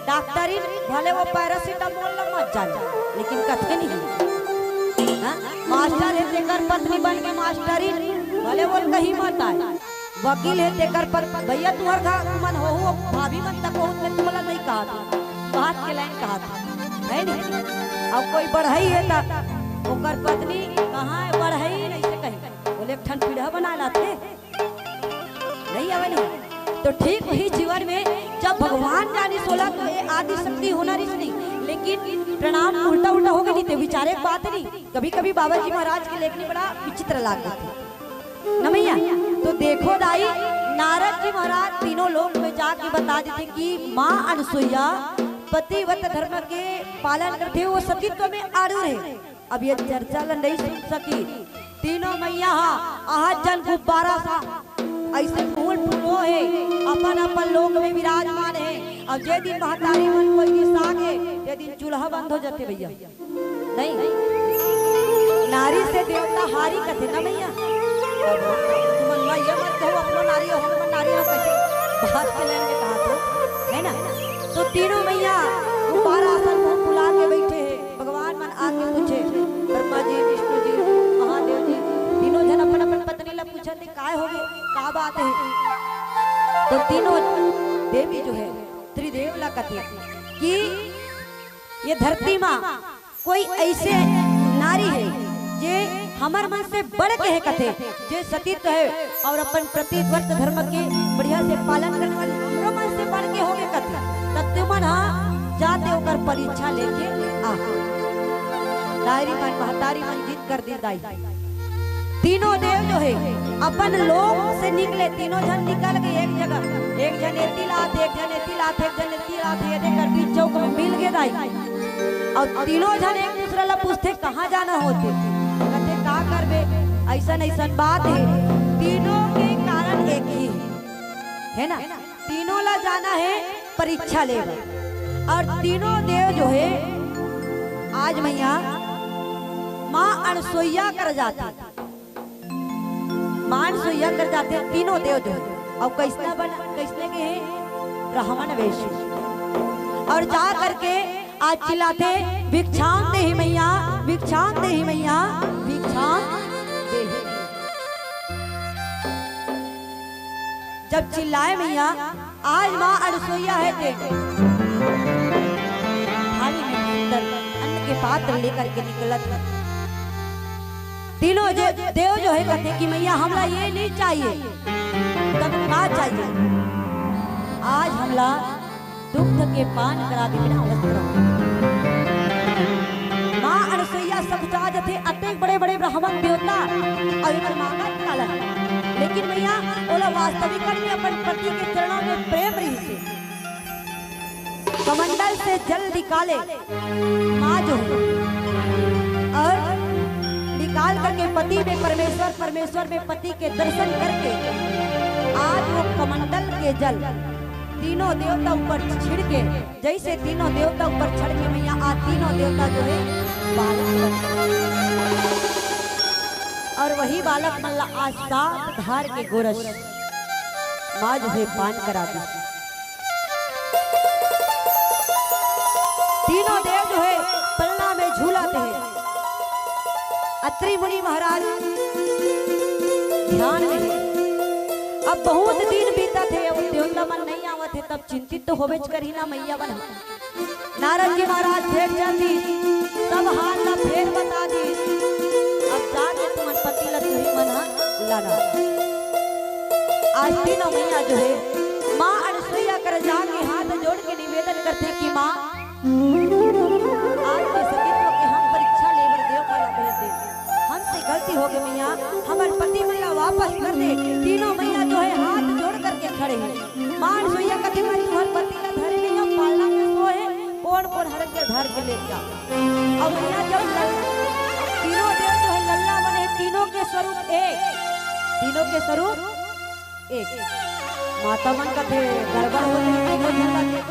डॉक्टरिन, भले वो पैरासिटामोल ला मत जाने, लेकिन कथे नहीं। हाँ? मास्टर हे, तेकर पत्नी बन के मास्टरिन, भले वो कहीं मत आए। वकील हे, तेकर पत-, भैया तुम्हर घर मन होहू, भाभी मन तक होहू, मैं तुमला नहीं कहा था, बात के लाइन कहा था, है नहीं? अब कोई बढ़ई हे त ओकर पत्नी कहाँ हे बढ़ई, नहीं से कहे, बोले एक ठन पीढ़ा बना लाथे, नहीं आवे नहीं। तो ठीक वही जीवन में जब भगवान जानिस ओला तो ये आदि शक्ति होना रहिस नहीं, लेकिन प्रणाम उल्टा उल्टा हो गए नहीं थे, विचारे एक बात नहीं। कभी कभी बाबा जी महाराज के लेखनी बड़ा विचित्र लागथे। न मैया, तो देखो दाई, नारद जी महाराज तीनों लोक में जाके बता देथे कि माँ अनसुईया पतिव्रत धर्म के पालन करथे, वो सतीत्व में आरूढ़ हे। अब ये चर्चा ला नहीं सुन सकी। तीनों मैया हा, आहत जन गुब्बारा सा ऐसे फूल फूलो हे, अपन अपन लोक में विराजमान हे। अब जे दिन महतारी मन कोई के साग हे, ते दिन चूल्हा बंद हो जाथे भैया। नहीं, नारी से देवता हारी कथे ना मैया। तुमन ला ये मत कहो, अपनो नारी हो, हमन नारी हो कथे। बात के लाइन में कहा तो, है ना? तो तीनों मैया गुब्बारा असन मुंह फुला के बैठे हे। भगवान मन आके पूछे, ब्रह्मा जी, विष्णु जी, महादेव जी, तीनों झन अपन अपन पत्नी ला पूछत हे, काय हो गए, का बात हे? तो तीनों देवी जो हे त्रिदेव ला कथे कि ये धरती मा कोई ऐसे नारी हे जे हमर मन से बढ़ के हे कथे, जे सतीत्व हे और अपन पतिव्रत धर्म के बढ़िया से पालन करने वाली हमरो मन से बढ़ के होगे कथे, त तुमन हा जाते ओकर परीक्षा लेके आ। नारी मन, महतारी मन जिद कर दी दाई। तीनों देव जो हे अपन लोक से निकले, तीनों झन निकल गए एक जगह, एक झन एती लात, एक झन एती लात, एक झन एती लात, ये दे कर बीच चौक में मिल गए दाई। और तीनों झन एक दूसरा ला पूछथे, "कहाँ जाना होथे?" कथे, "का करबे, ऐसन ऐसन बात हे।" तीनों के कारण एक ही है ना, तीनों ला जाना है परीक्षा ले बर। और तीनों देव जो है आज मैया माँ अनसुईया कर जाते, माँ अनसुईया कर जाते तीनों देव जो है। और कैसना बन, कैसने के है? ब्राह्मण वेश। और जा करके आज चिल्लाते, "भिक्षाम देहि मैया, भिक्षाम देहि मैया, भिक्षाम देहि।" जब चिल्लाए मैया, आज माँ अनसुईया है ते थाली में सुंदर अन्न के पात्र लेकर के निकलत है। तीनों जे-, देव जो है कहते कि मैया हमला ये नहीं चाहिए, तब का चाहिए? आज हमला दुग्ध के पान करा दे बिना वस्त्र। माँ अनसुईया सब जा जथे, अतेक बड़े बड़े ब्राह्मण देवता और एमन मांगत काला है। लेकिन मैया ओला वास्तविक में अपन पति के चरणों में प्रेम रही से कमंडल से जल निकाले माँ जो है, और निकाल करके पति में परमेश्वर, परमेश्वर में पति के दर्शन करके आज वो कमंडल के जल तीनों देवता ऊपर छिड़के, जैसे तीनों देवता ऊपर छिड़के मैया, आज तीनों देवता जो है बालक बन गए। और वही बालक मन ला आज सात धार के गोरस माँ जो है पान करा दी। तीनों देव जो है पलना में झूलत है। अत्रि मुनि महाराज ध्यान में है। अब बहुत दिन बीतत है, अब देवता मन नहीं आवत है, तब चिंतित तो होबेच करही ना मैया बन। नारद जी महाराज फेर चल दी, सब हाल ला फेर बता दी। अब जाके तुमन पति ला तुही मन ह लाना। आज तीनों मैया जो है माँ अनसुईया कर जाके हाथ जोड़ के निवेदन करथे कि माँ, आज के सतीत्व के हम परीक्षा लेबर देव कर लगे दे, हमसे गलती हो गई मैया, हमर पति मन ला वापस कर दे। तीनों मैया जो है हाथ जोड़ करके खड़े हैं। माँ अनसुईया कथे, "मैं तुम्हर पति ला धरे नहीं हूँ, पालना में सोए हे, कोन कोन हर के धर के ले जा।" अब मैया जब लल-, तीनों देव जो है लल्ला बने, तीनों के स्वरूप एक, तीनों के स्वरूप एक। माता मन कथे, "गड़बड़ हो गई, तीनों झन ला देख।"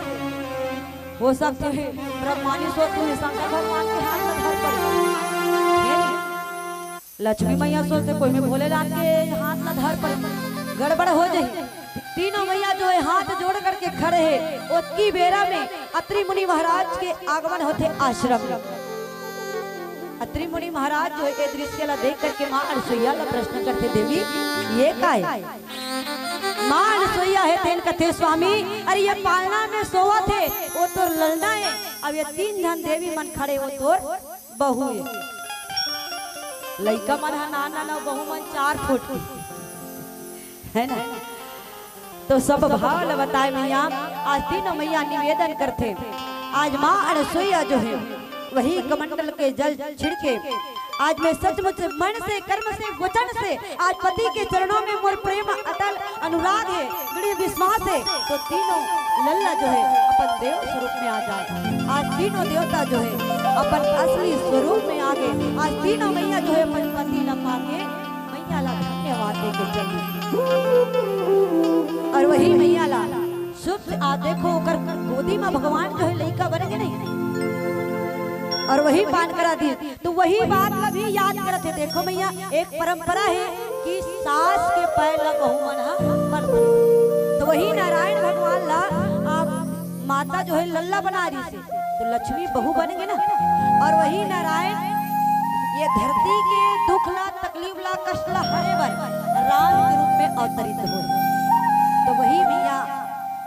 हो सकथे ब्रह्मा जी सोचथे शंकर भगवान के हाथ में धर पड़े। हे नहीं? लक्ष्मी मैया सोचथे कोई में भोलेनाथ के हाथ ला धर पड़े, गड़बड़ हो जाही। तीनों मैया जो है हाथ जोड़ करके खड़े हैं। ओतकी बेरा में अत्रि मुनि महाराज के आगमन होथे आश्रम में। अत्रि मुनि महाराज जो है ये दृश्य ला देख करके माँ अनसुईया ला प्रश्न करथे, "देवी, ये का है?" माँ अनसुईया हे तेन कथे, "स्वामी, अरे ये पालना में सोवत हे, वो तोर ललना हे, अब ये तीन झन देवी मन खड़े, वो तोर बहू हे।" लइका मन ह नान नान, बहू मन चार फुट के, है ना? तो सब भाव ल बताए मैया, आज तीनों मैया निवेदन करथे। आज माँ अनसुईया जो है, वही कमंडल के जल छिड़के। आज मैं सचमुच मन से, कर्म से, वचन से आज पति के चरणों में मोर प्रेम अटल अनुराग है, दृढ़ विश्वास है, तो तीनों लल्ला जो है अपन देव स्वरूप में आ जाए। आज तीनों देवता जो है अपन असली स्वरूप में आ गए। आज तीनों मैया जो है अपन पति ला पाके मैया ला धन्यवाद दे के चली। और वही मैया ला शुभ आ देखो ओकर गोदी में भगवान जो है लइका बने के नहीं, और वही पान करा दी। तो वही बात ला भी याद करत हे। देखो मैया, एक परंपरा है कि सास के पैर ला बहू मन ह मल पड़े। तो वही नारायण भगवान ला आप माता जो है लल्ला बना रही थी, तो लक्ष्मी बहू बन गए ना। और वही नारायण ये धरती के दुख ला, तकलीफ ला, कष्ट ला हरे बर राम के रूप में अवतरित हो। तो वही मैया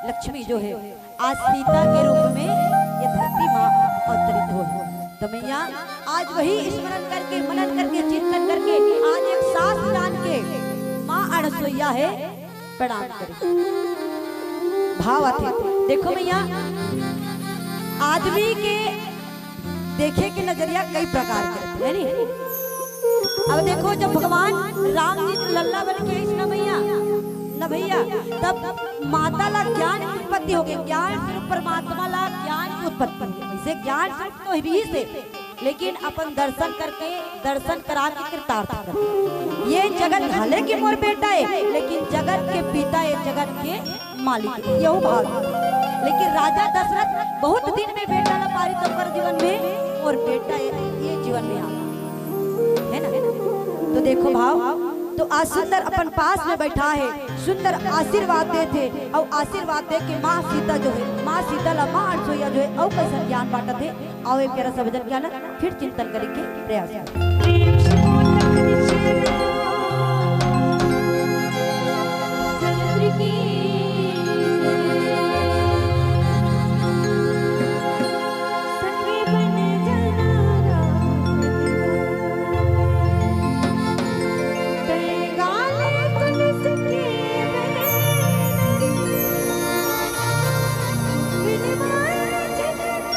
लक्ष्मी जो है आज सीता के रूप में ये धरती माँ अवतरित हो। तो मैया आज वही स्मरण करके, मनन करके, चिंतन करके आज एक सास जान के माँ अनसुईया है प्रणाम करी। भाव आथे। देखो मैया, आदमी के देखे के नजरिया कई प्रकार के रहिथे, है नी? अब देखो, जब भगवान राम जी लल्ला बन के आइस ना मैया, ना भैया, तब माता ला ज्ञान की उत्पत्ति हो गई, ज्ञान स्वरूप परमात्मा ला ज्ञान की उत्पत्ति हो गई। वैसे ज्ञान स्वरूप तो ही से, लेकिन अपन दर्शन करके, दर्शन करा के कृतार्थ कर। ये जगत भले कि मोर बेटा हे, लेकिन जगत के पिता हे, जगत के मालिक हे, यहू भाव हे। लेकिन राजा दशरथ बहुत दिन में बेटा ला पारित ओकर जीवन में, अउ बेटा ये, ये जीवन में आ, हे ना? तो देखो भाव, तो आज सुंदर अपन पास में बैठा हे, सुंदर आशीर्वाद देथे, अउ आशीर्वाद दे के माँ सीता जो हे, माँ सीता ला माँ अनसुईया जो हे, अउ कइसन ज्ञान बांटत हे, अउ एक प्यारा सा भजन के आनंद फिर चिंतन करे के प्रयास करबो। प्रेम से बोल लखन श्री राम चंद्र की जय। संग में बन जाना राम, तय गाले तुलसी के बैर, बिन माया जगत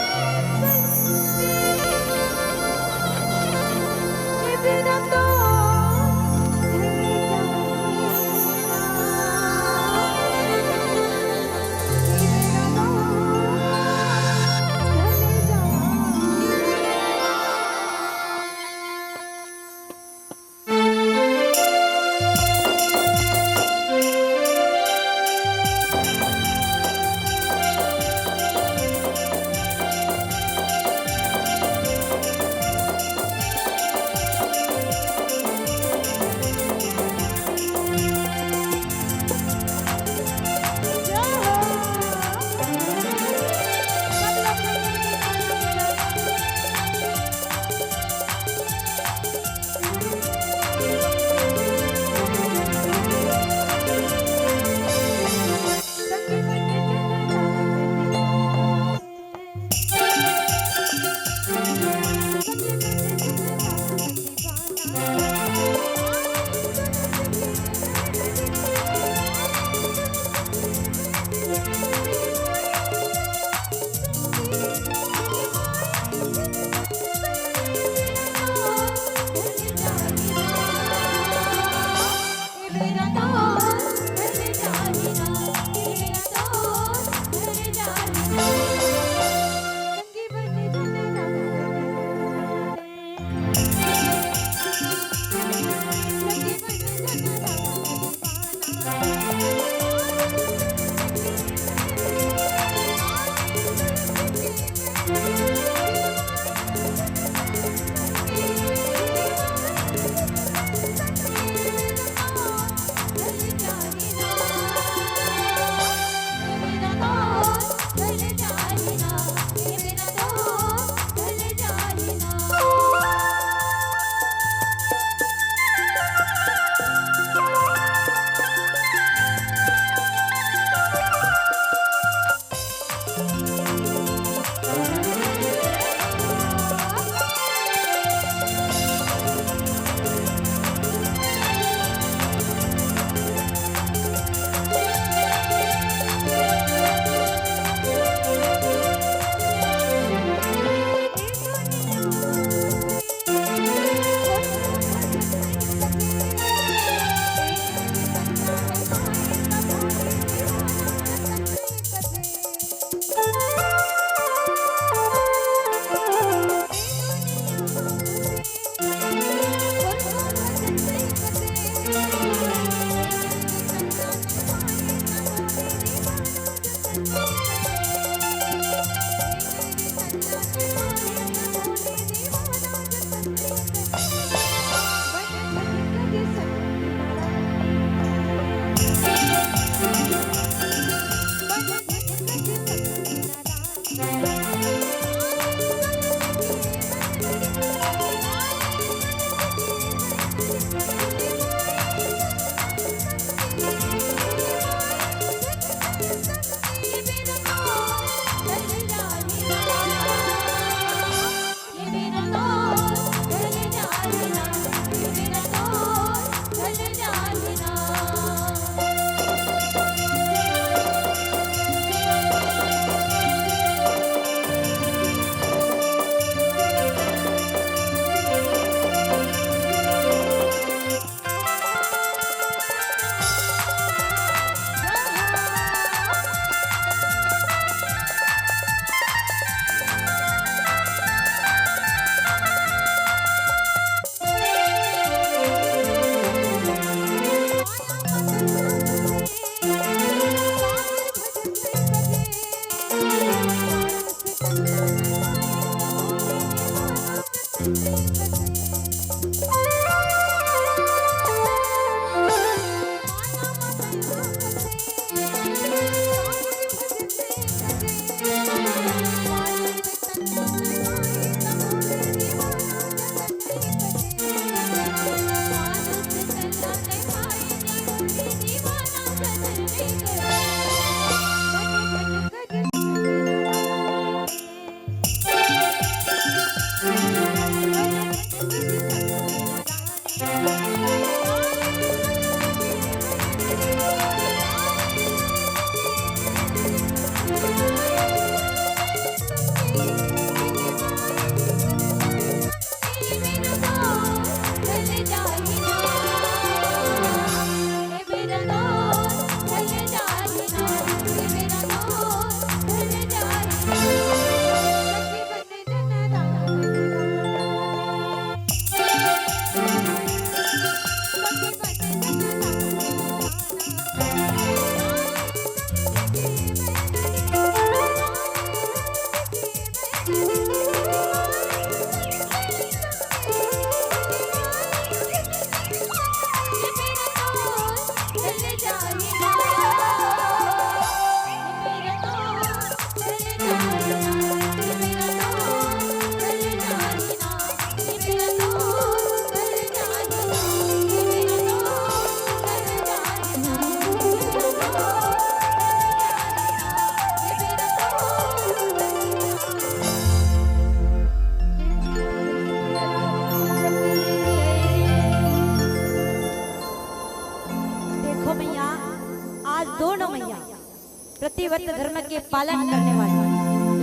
व्रतिव्रत धर्म के पालन करने वाले,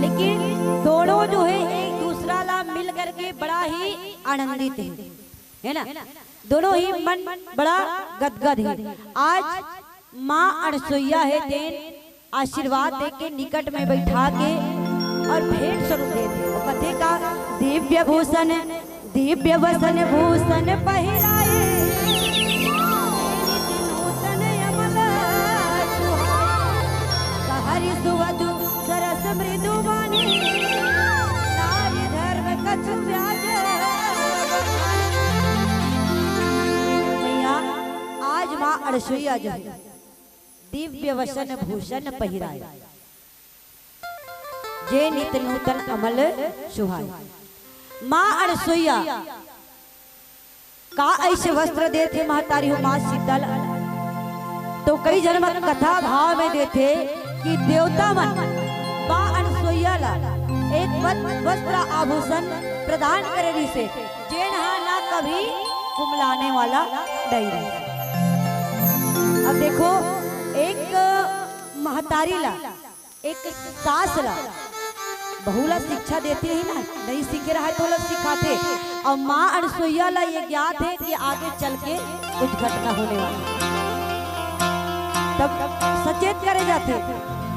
लेकिन दोनों जो है एक दूसरा ला मिल करके बड़ा ही आनंदित है, है ना? दोनों ही मन बड़ा गदगद है। आज माँ अनसुईया हे तेन आशीर्वाद दे के निकट में बैठा के और भेंट स्वरूप दे दे। वो कथे का, दिव्य भूषण, दिव्य वसन भूषण पहिराए, नूतन अमल सुहाए। सहरि सुवधु सरस मृदु बानी, नारी धर्म कछु ब्याज। भैया, आज माँ अनसुईया जो है, दिव्य वसन भूषण पहिराए, जे नित नूतन अमल सुहाए। माँ अनसुईया का ऐसे वस्त्र देथे महतारी हो माँ शीतल, तो कई जन मन कथा भाव में देथे कि देवता मन माँ अनसुईया ला एक वत-, वस्त्र आभूषण प्रदान करे रिहिसे, जेन हा ना कभी कुमलाने वाला नहीं रहे। अब देखो, एक महतारी ला, एक सास ला, बहू ला शिक्षा देथे ही ना, नहीं सीखे रहा है तो ओला सिखाथे। और माँ अनसुईया ला ये ज्ञात है कि आगे चल के कुछ घटना होने वाला है। तब सचेत करे जाथे,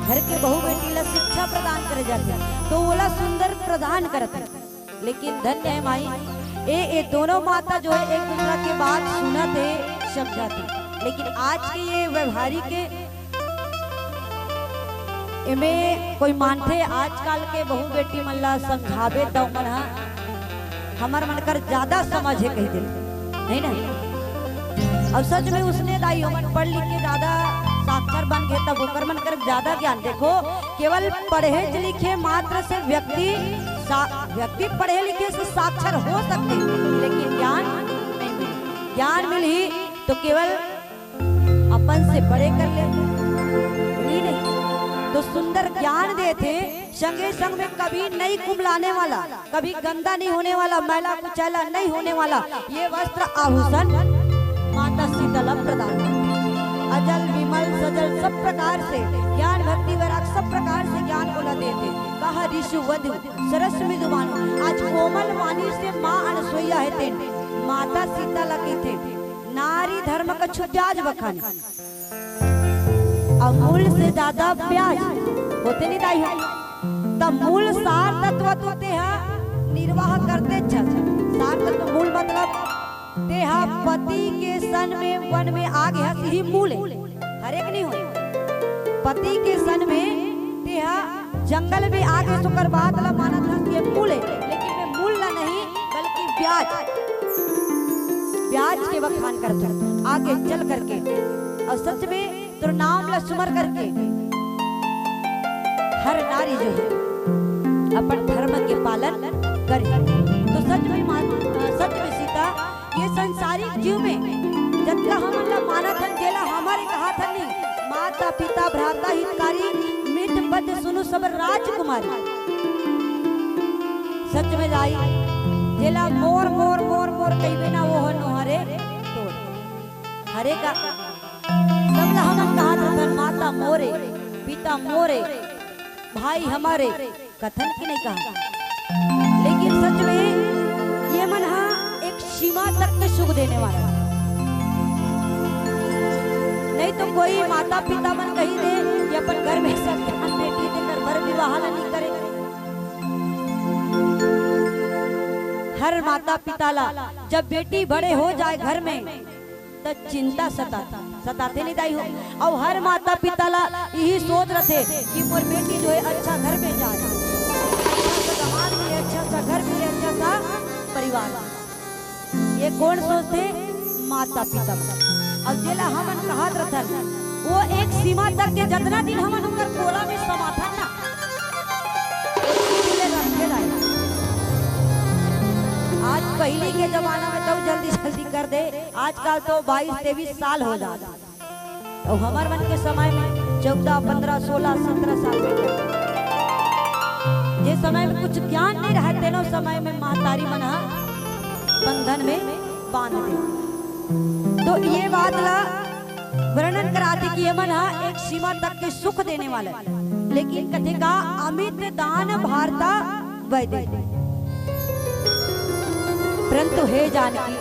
घर के बहू बेटी ला शिक्षा प्रदान करे जाथे, तो ओला सुंदर प्रदान करथे। लेकिन धन्य है माई, ए, ए दोनों माता जो है एक दूसरा के बात सुनत है, समझत है। लेकिन आज के ये व्यवहारिक एमे कोई मानथे, आजकल के बहू बेटी मन ला समझाबे त ओमन ह हमर मन कर ज्यादा समझ हे कहि देथे, नहीं ना? और सच में उसने दाई, ओमन पढ़ लिख के ज्यादा साक्षर बन गए, तब ओकर मन कर ज्यादा ज्ञान। देखो, केवल पढ़े लिखे मात्र से व्यक्ति सा-, व्यक्ति पढ़े लिखे से साक्षर हो सकते, लेकिन ज्ञान नहीं मिले। ज्ञान मिलही तो केवल अपन से बड़े कर ले, मिलही नहीं। तो सुंदर ज्ञान देथे, संगे संग में कभी नहीं कुमलाने वाला, कभी गंदा नहीं होने वाला, मैला कुचैला नहीं होने वाला, ये वस्त्र आभूषण माता शीतला प्रदान करती। अजल विमल सजल सब प्रकार से ज्ञान, भक्ति वैराग सब प्रकार से ज्ञान ओला देथे। कहा रिसु वधु सरस मृदु बानी, आज कोमल वाणी से माँ अनसुईया हे तेन माता शीतला कहिथे, नारी धर्म कछु ब्याज बखानी। अउ मूल से ज्यादा ब्याज होथे नहीं दाई हो। त मूल सार तत्व तो तेहा निर्वाह करते छ। सार तत्व मूल मतलब तेहा पति के सन में वन में आगे हस, इही मूल हे। हरे के नहीं हो, पति के सन में तेहा जंगल में आगे सुकर बात ला मानत हस, ये मूल हे, लेकिन मैं मूल ला नहीं बल्कि ब्याज, ब्याज के बखान करत हस आगे चल करके। और सच में तोर नाम ला सुमर करके हर नारी जो है अपन धर्म के पालन करे। तो सच में मान-, सच में सीता, ये संसारिक जीव में जतका हमन ला मानत हन, जेला हमर कहात हन नहीं, माता पिता भ्राता हितकारी, मित बद सुनु सब राजकुमारी। सच में दाई, जेला मोर मोर मोर मोर कहिबे ना, वो हर नोहरे तोर। हरे का सबला हमन कहात रथन, माता मोरे, पिता मोरे, भाई हमारे, कथन की नहीं कहा। लेकिन सच में ये मन हा एक सीमा तक के सुख देने वाला है। नहीं तो कोई माता पिता मन कही दे कि अपन घर में सब ध्यान बेटी के कर बर विवाह ला नहीं करे। हर माता पिता ला जब बेटी बड़े हो जाए घर में, त चिंता सताथे, सताथे नहीं दाई हो। अउ हर माता पिता ला यही सोच रथे कि मोर बेटी जो है अच्छा घर में जाए, अच्छा सा दामाद मिले, अच्छा सा घर मिले, अच्छा सा परिवार। ये कौन सोचथे? माता पिता। अब जेला हमन कहात रथन, वो एक सीमा तक के जतना दिन हमन ओकर कोरा में समाथन ना, ले रखे दाई। आज पहली के जमाना में तो जल्दी जल्दी कर दे, आजकल तो बाईस तेईस साल हो जात। तो हमर मन के समय में चौदह, पन्द्रह, सोलह, सत्रह साल में, जे समय में कुछ ज्ञान नहीं रहा, तेनो समय में महतारी मन ह बंधन में बांध दे। तो ये बात ला वर्णन कराथे कि ये मन ह एक सीमा तक के सुख देने वाला हे, लेकिन कथे का, अमित दान भारता वैदे। परंतु हे जानकी,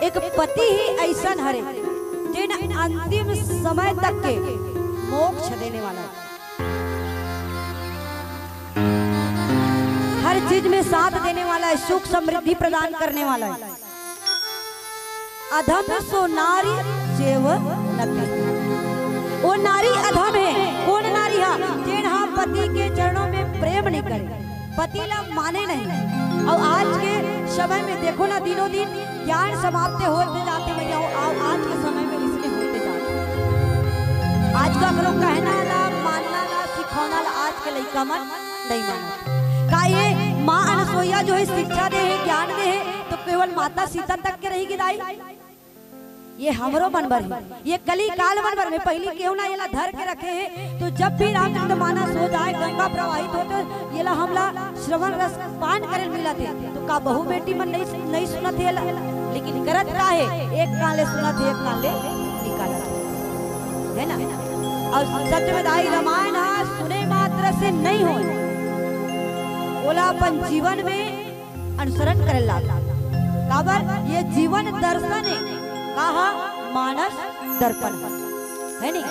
एक पति ही अइसन हरे, जेन अंतिम समय तक के मोक्ष देने वाला हे, हर चीज में साथ देने वाला हे, सुख समृद्धि प्रदान करने वाला हे। अधम सो नारी जेव नती। वो नारी अधम हे। कोन नारी हा? जेन हा पति के चरणों में प्रेम नहीं करे, पति ला माने नहीं। अउ आज के समय में देखो ना, दिनों दिन ज्ञान समाप्त होते जाते भैया हो, अउ आज के समय में इसने होते जाते। आज का करो कहना ला, मानना ला, सिखाना ला, आज के लइका मन नहीं मानत। का ये माँ अनसुईया जो हे शिक्षा दे हे, ज्ञान दे हे, तो केवल माता सीता तक के रही गिदाई? ये हमरो मन बर हे, ये कली काल मन बर हे। पहली केहू ना येला धर के रखे हे, तो जब भी रामचरित मानस हो जाए, गंगा प्रवाहित हो, तो येला हमला श्रवण रस पान करे मिलत हे। तो का बहू बेटी मन नहीं, नहीं सुनत हे येला? लेकिन करत का हे, एक कान ले सुनत हे, एक कान ले निकालत हे, हे ना? अउ सच में दाई, रामायण हा सुने मात्र से नहीं होय, ओला अपन जीवन में अनुसरण करे लाग। काबर ये जीवन दर्शन हे, का हा? मानस दर्पण हे, हे नी?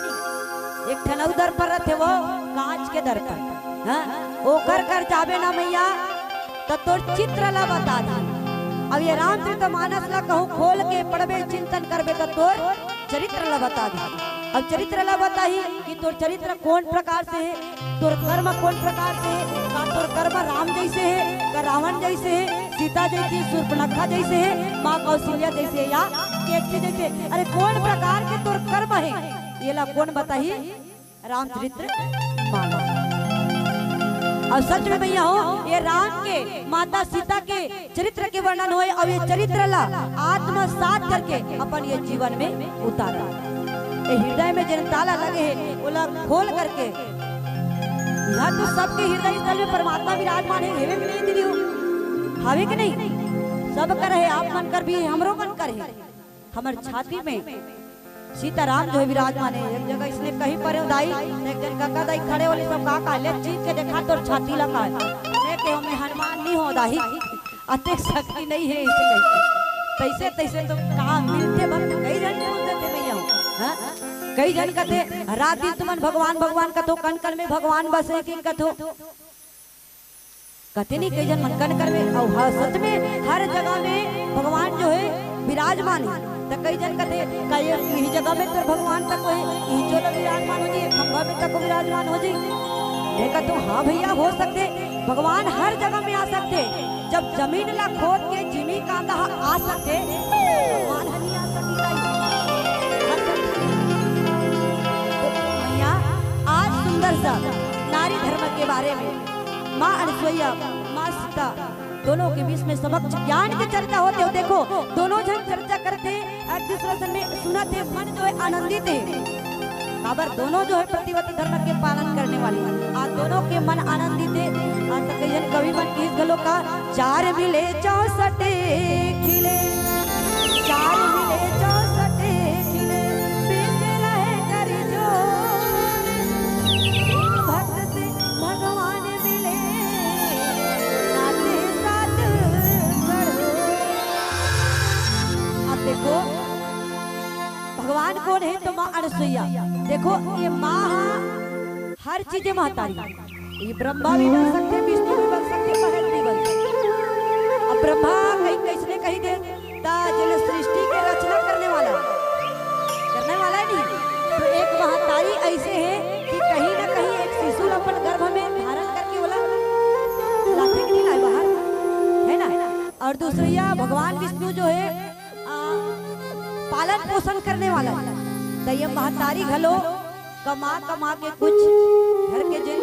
एक ठन अउ दर्पण रथे, वो कांच के दर्पण, हाँ? ओकर कर जाबे ना मैया, त तोर चित्र ला बता दे। अब ये रामचरित मानस ला कहूँ खोल के पढ़बे, चिंतन करबे, त तोर चरित्र ला बता दे। अब चरित्र ला बताही कि तोर चरित्र कोन प्रकार से हे, तोर कर्म कोन प्रकार से हे, का तोर कर्म राम जैसे हे, का रावण जैसे हे, सीता जैसे, सूर्पनखा जैसे हे, माँ कौशल्या जैसे हे, या केकसी जैसे? अरे, कोन प्रकार के तोर कर्म हे, येला कोन बताही? रामचरित्र मानस। अउ सच में भैया हो, ये राम के, माता सीता के चरित्र के वर्णन होय, अउ ये चरित्र ला आत्मसात करके अपन ये जीवन में उतारा। ये हृदय में जेन ताला लगे हे, ओला खोल करके, यहाँ तो सबके हृदय स्थल में परमात्मा विराजमान हे, हेवे कि नहीं दीदी हो? हावे कि नहीं? सब कर हे, आप मन कर भी हे, हमरो मन कर हे। हमर छाती में सीताराम जो हे विराजमान हे। एक जगह इसने कहीं परे दाई, एक जन काका दाई खड़े होले, सब का कहले, चीर के देखा तोर छाती ला का। मैं कहे, मैं हनुमान नहीं हो दाई, अतेक शक्ति नहीं हे इसे कही। तैसे तैसे तो का मिलथे भक्त, कई जन पूछ देथे भैया हो, हाँ? कई जन कथे, रात दिन तुमन भगवान भगवान कथो, कन कन में भगवान बसे कि कथो। कथे नहीं, कई जन मन कन करबे, अउ हाँ, सच में हर जगह में भगवान जो हे विराजमान हे। त कई जन कथे, का ये इही जगह में तो भगवान तको हे, इही चोला विराजमान हो जाही, खंभा में तको विराजमान हो जाही। मैं कथों, हाँ भैया, हो सकथे, भगवान हर जगह में आ सकथे। जब जमीन ला खोद के जिमी कांदा ह आ सकथे, भगवान ह नहीं आ सकही का? आ सकथे। तो भैया, आज सुंदर सा नारी धर्म के बारे में माँ अनसुईया, माँ सीता, दोनों के बीच में समक्ष ज्ञान के चर्चा होथे। देखो, दोनों झन चर्चा करथे, एक दूसरा से में सुनथे, मन जो हे आनंदित हे। काबर दोनों जो हे पतिव्रत धर्म के पालन करने वाली, आ दोनों के मन आनंदित हे। आ त कई झन कवि मन किहिस घलो का, चार मिले चौसठ खिले, चार मिले चौसठ खिले, बीच रहे कर जोर। भक्त से भगवान मिले, नाते साथ गढ़ो। अब देखो, भगवान कोन हे? तो माँ अनसुईया। देखो, ये माँ हा हर चीज महतारी। ये ब्रह्मा भी बन सकथे, विष्णु भी बन सकथे, महेश भी बन सकथे। अब ब्रह्मा कहीं कइसने कही दे, त जेन सृष्टि के रचना करने वाला, करने वाला हे नहीं, तो एक महतारी अइसे हे कि कहीं ना कहीं एक शिशु ल अपन गर्भ में धारण करके ओला लाथे कि नहीं लाय बाहर, हे ना? अउ दूसरइया भगवान विष्णु जो हे, आ, पालन पोषण करने वाला हे, त ये महतारी घलो कमा कमा के कुछ घर के जेन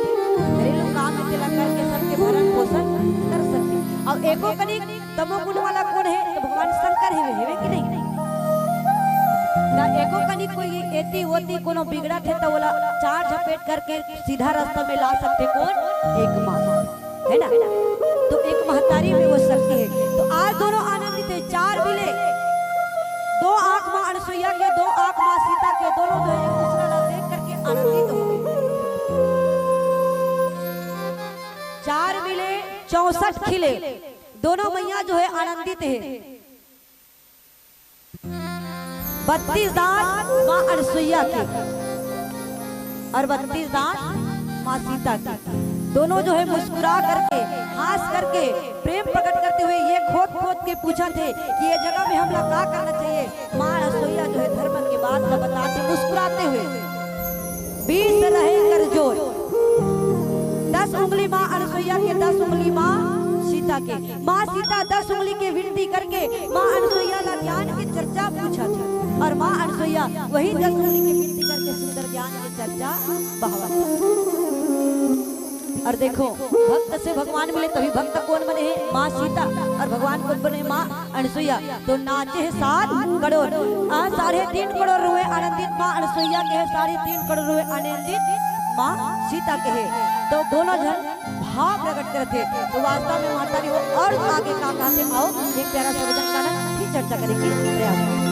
घरेलू काम हे तेला करके सबके भरण पोषण कर सकथे। अउ एको कनिक तमोगुण वाला कोन हे? त भगवान शंकर हेवे, हेवे कि नहीं? त एको कनिक कोई एती ओती कोनो बिगड़त हे त ओला चार झपेट करके सीधा रास्ता में ला सकथे कोन? एक माँ। हे ना? तो एक महतारी में वो शक्ति हे। तो आज दोनों आनंदित हे, चार मिले, दो आंख माँ अनसुईया के दो आंख माँ सीता के दोनों जो है एक दूसरा ला देख करके आनंदित हो गए। चार मिले चौसठ खिले, दोनों मैया जो है आनंदित है। बत्तीस दांत माँ अनसुईया के और बत्तीस दांत माँ सीता के, दोनों जो है मुस्कुरा करके, हंस करके, प्रेम प्रकट करते हुए ये खोद खोद के पूछत हे कि ये जगह में हमला का करना चाहिए। माँ अनसुईया जो है धर्म के बात ला बताते, मुस्कुराते हुए, बीस रहे कर जोर, दस उंगली माँ अनसुईया के, दस उंगली माँ सीता के। माँ सीता दस उंगली के विनती करके माँ अनसुईया ला ज्ञान के चर्चा पूछत हे और माँ अनसुईया वही दस उंगली के विनती करके सुंदर ज्ञान के चर्चा बहावत हे। और देखो, भक्त से भगवान मिले तभी भक्त कौन बने हैं? माँ सीता। और भगवान कौन बने? माँ अनसुईया। तो नाचे हैं सात करोड़, आ, साढ़े तीन करोड़ रुए आनंदित माँ अनसुईया के है, साढ़े तीन करोड़ रुए आनंदित माँ सीता के है। तो दोनों जन भाव प्रकट करत हे। तो वास्तव में माता जी वो और आगे का कहत हे, आओ एक प्यारा सा भजन गाना फिर चर्चा करेंगे। प्रयास।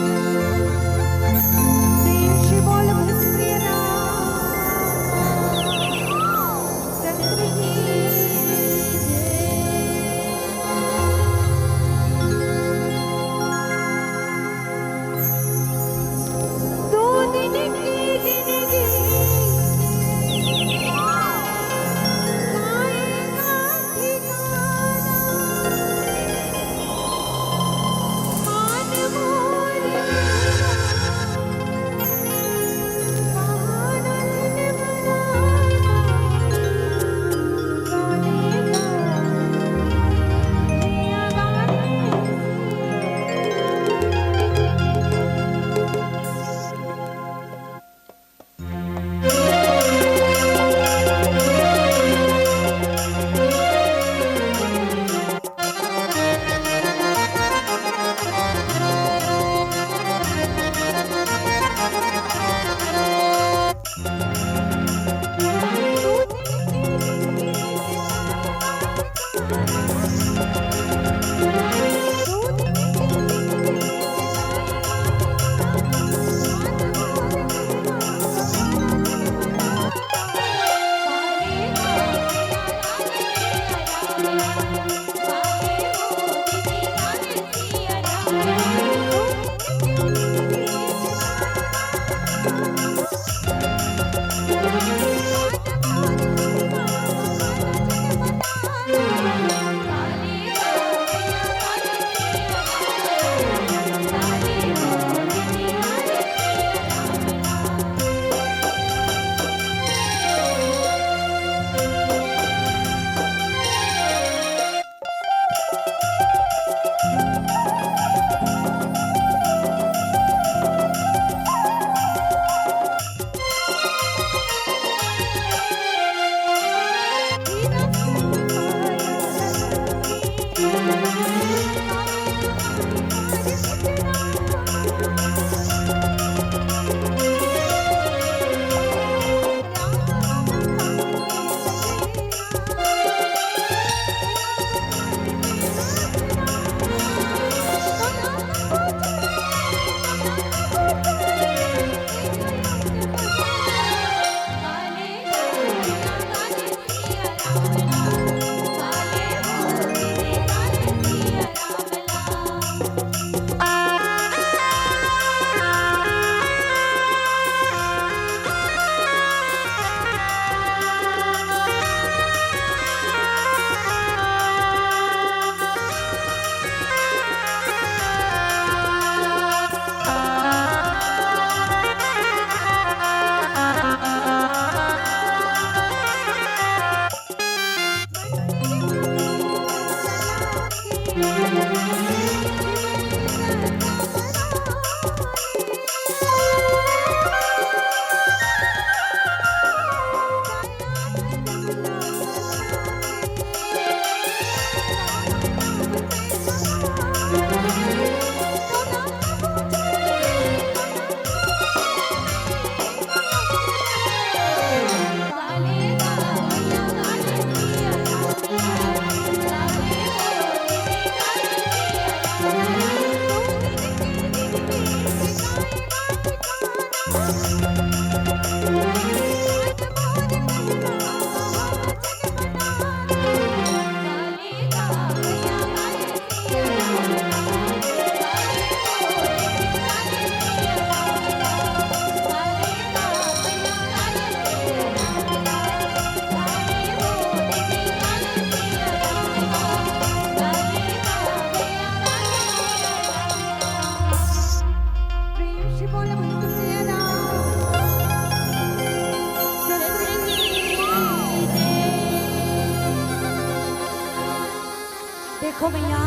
देखो मैया,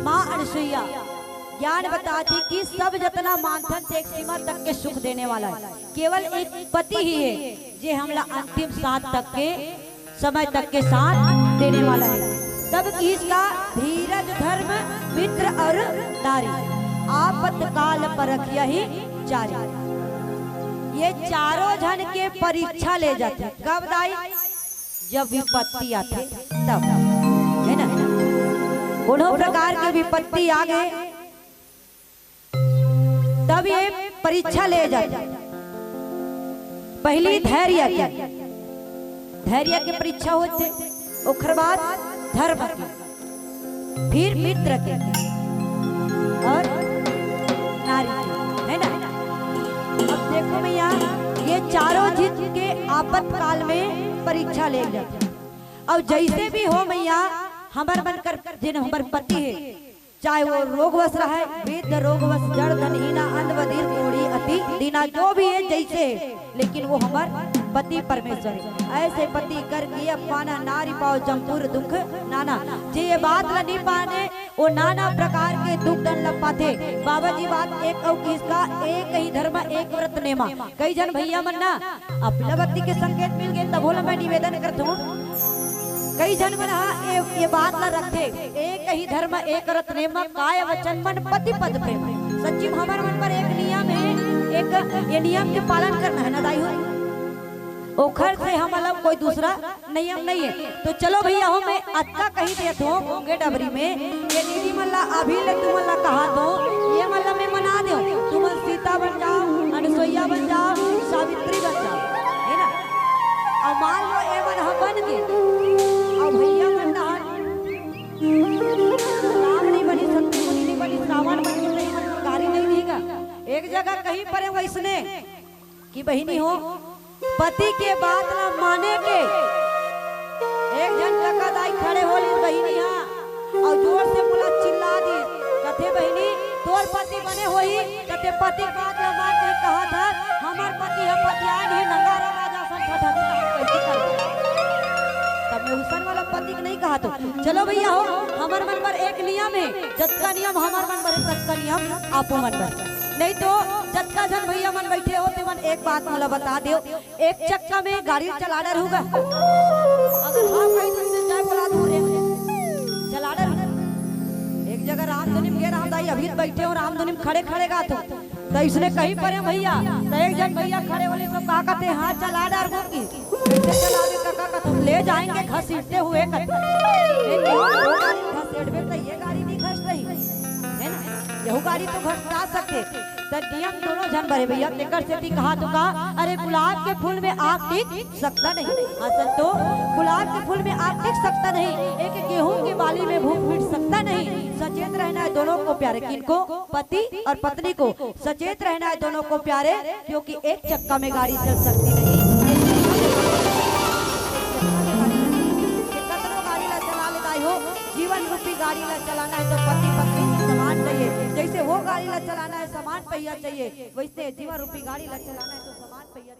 माँ अनसुईया ज्ञान बताथे कि सब जतना मानथन ते एक सीमा तक के सुख देने वाला हे, केवल एक पति ही हे जे हमला अंतिम साथ तक के, समय तक के साथ देने वाला हे। तब किहिस का, धीरज धर्म मित्र अउ नारी, आपतकाल परखिया ही चारी। ये चारों झन के परीक्षा ले जाथे। कब दाई? जब विपत्ति आथे तब, हे ना? कोनो प्रकार के विपत्ति आ गे तब ये परीक्षा ले जाथे। पहिली धैर्य के, धैर्य के परीक्षा होथे, ओखर बाद धर्म के, फिर मित्र के अउ नारी के, हे ना? अब देखो मैया, ये चारों झन के आपतकाल में परीक्षा ले जाथे। अउ जइसे भी हो मैया, हमर मन कर जेन हमर पति हे, चाहे वो रोगवश रहय, वृद्ध रोगवश, जड़ धनहीना, अंध बधिर, कोढ़ी अति दीना, जो भी हे जइसे हे, लेकिन वो हमर पति परमेश्वर हे। ऐसे पति कर किए पाना, नारी पाओ जम पुर दुख नाना। जे ये बात ल नी पाने, वो नाना प्रकार के दुख दंड ल पाथे। बाबा जी बात एक अउ किहिस का, एक ही धर्म एक व्रत नेमा। कई झन भैया मन ना अपना भक्ति के संकेत मिल गे, तभो ला मैं निवेदन करथों। कई झन मन हा ये, ये बात ला रखथे, एक ही धर्म एक रत्न नेम, काय वचन मन पति पद प्रेम। सच्ची में हमर मन बर एक नियम हे, एक ये नियम के पालन करना हे ना दाई हो। ओखर से हमला कोई दूसरा नियम नहीं हे। तो चलो भैया हो, मैं अतका कही देत हों, ओंगे डबरी में ये दीदी मन ला अभी ले तुमन ला कहात हों, ये मन ला मैं मना देव, तुमन सीता बन जाओ, अनसुईया बन जाओ, सावित्री बन जाओ, हे ना? अउ मान लो ये मन ह बन गे, अउ भैया मन डहर राम नहीं बनी, सतमुनि नहीं बनी, रावण बनी, तो ये मन गारी नहीं देगा। एक जगह कहीं पर हे वइसने कि बहिनी हो, पति के बात ला माने के। एक झन कका दाई खड़े होलिस बहिनी हा, अउ जोर से मोला चिल्ला दिस, कथे, "बहिनी, तोर पति बने होही, त ते पति के बात ला मान के कहत हस, हमर पति ह पतियान हे, नंगा राजा असन ठठा के काम कइसे करबो?" तब मैं उसन वाला पति के नहीं कहत हों। चलो भैया हो, हमर मन बर एक नियम हे, जतका नियम हमर मन बर हे, ततका नियम आपो मन बर। नहीं तो जतका झन भैया मन बइठे हो, ते मन एक बात मोला बता देव, एक चक्का में गाड़ी चला डरहू गा? अगर हाँ कही तो इसे जय बोला दूं, एक चला डरहू। एक जगह रामधुनी में गे राम दाई, अभी बइठे हों, रामधुनी में खड़े खड़े गात हों, त इसने कहीं परे भैया, त एक झन भैया खड़े होलिस, सब का कथे, "हाँ, चला डरबो की।" "कैसे चला दे काका?" कथे, "ले जाएंगे घसीटते हुए," कथे। ए, वो गाड़ी घसीटबे त ये गाड़ी नहीं घसटही, हे ना? यहू गाड़ी तो घसटा सकथे। त नियम दोनों झन बर हे भैया, तेकर सेती कहत हों का, अरे गुलाब के फूल में आग टिक सकता नहीं। हाँ संतो, गुलाब के फूल में आग टिक सकता नहीं, एक गेहूं के बाली में भूख मिट सकता नहीं। सचेत रहना है दोनों को प्यारे, किनको? पति और पत्नी को। सचेत रहना है दोनों को प्यारे, क्योंकि एक चक्का में गाड़ी चल सकती नहीं। कतनो गाड़ी ला चला ले दाई हो, जीवन रूपी गाड़ी ला चलाना है तो पति पत्नी समान चाहिए। जैसे वो गाड़ी ला चलाना है समान पहिया चाहिए, वैसे जीवन रूपी गाड़ी ला चलाना है तो समान पहिया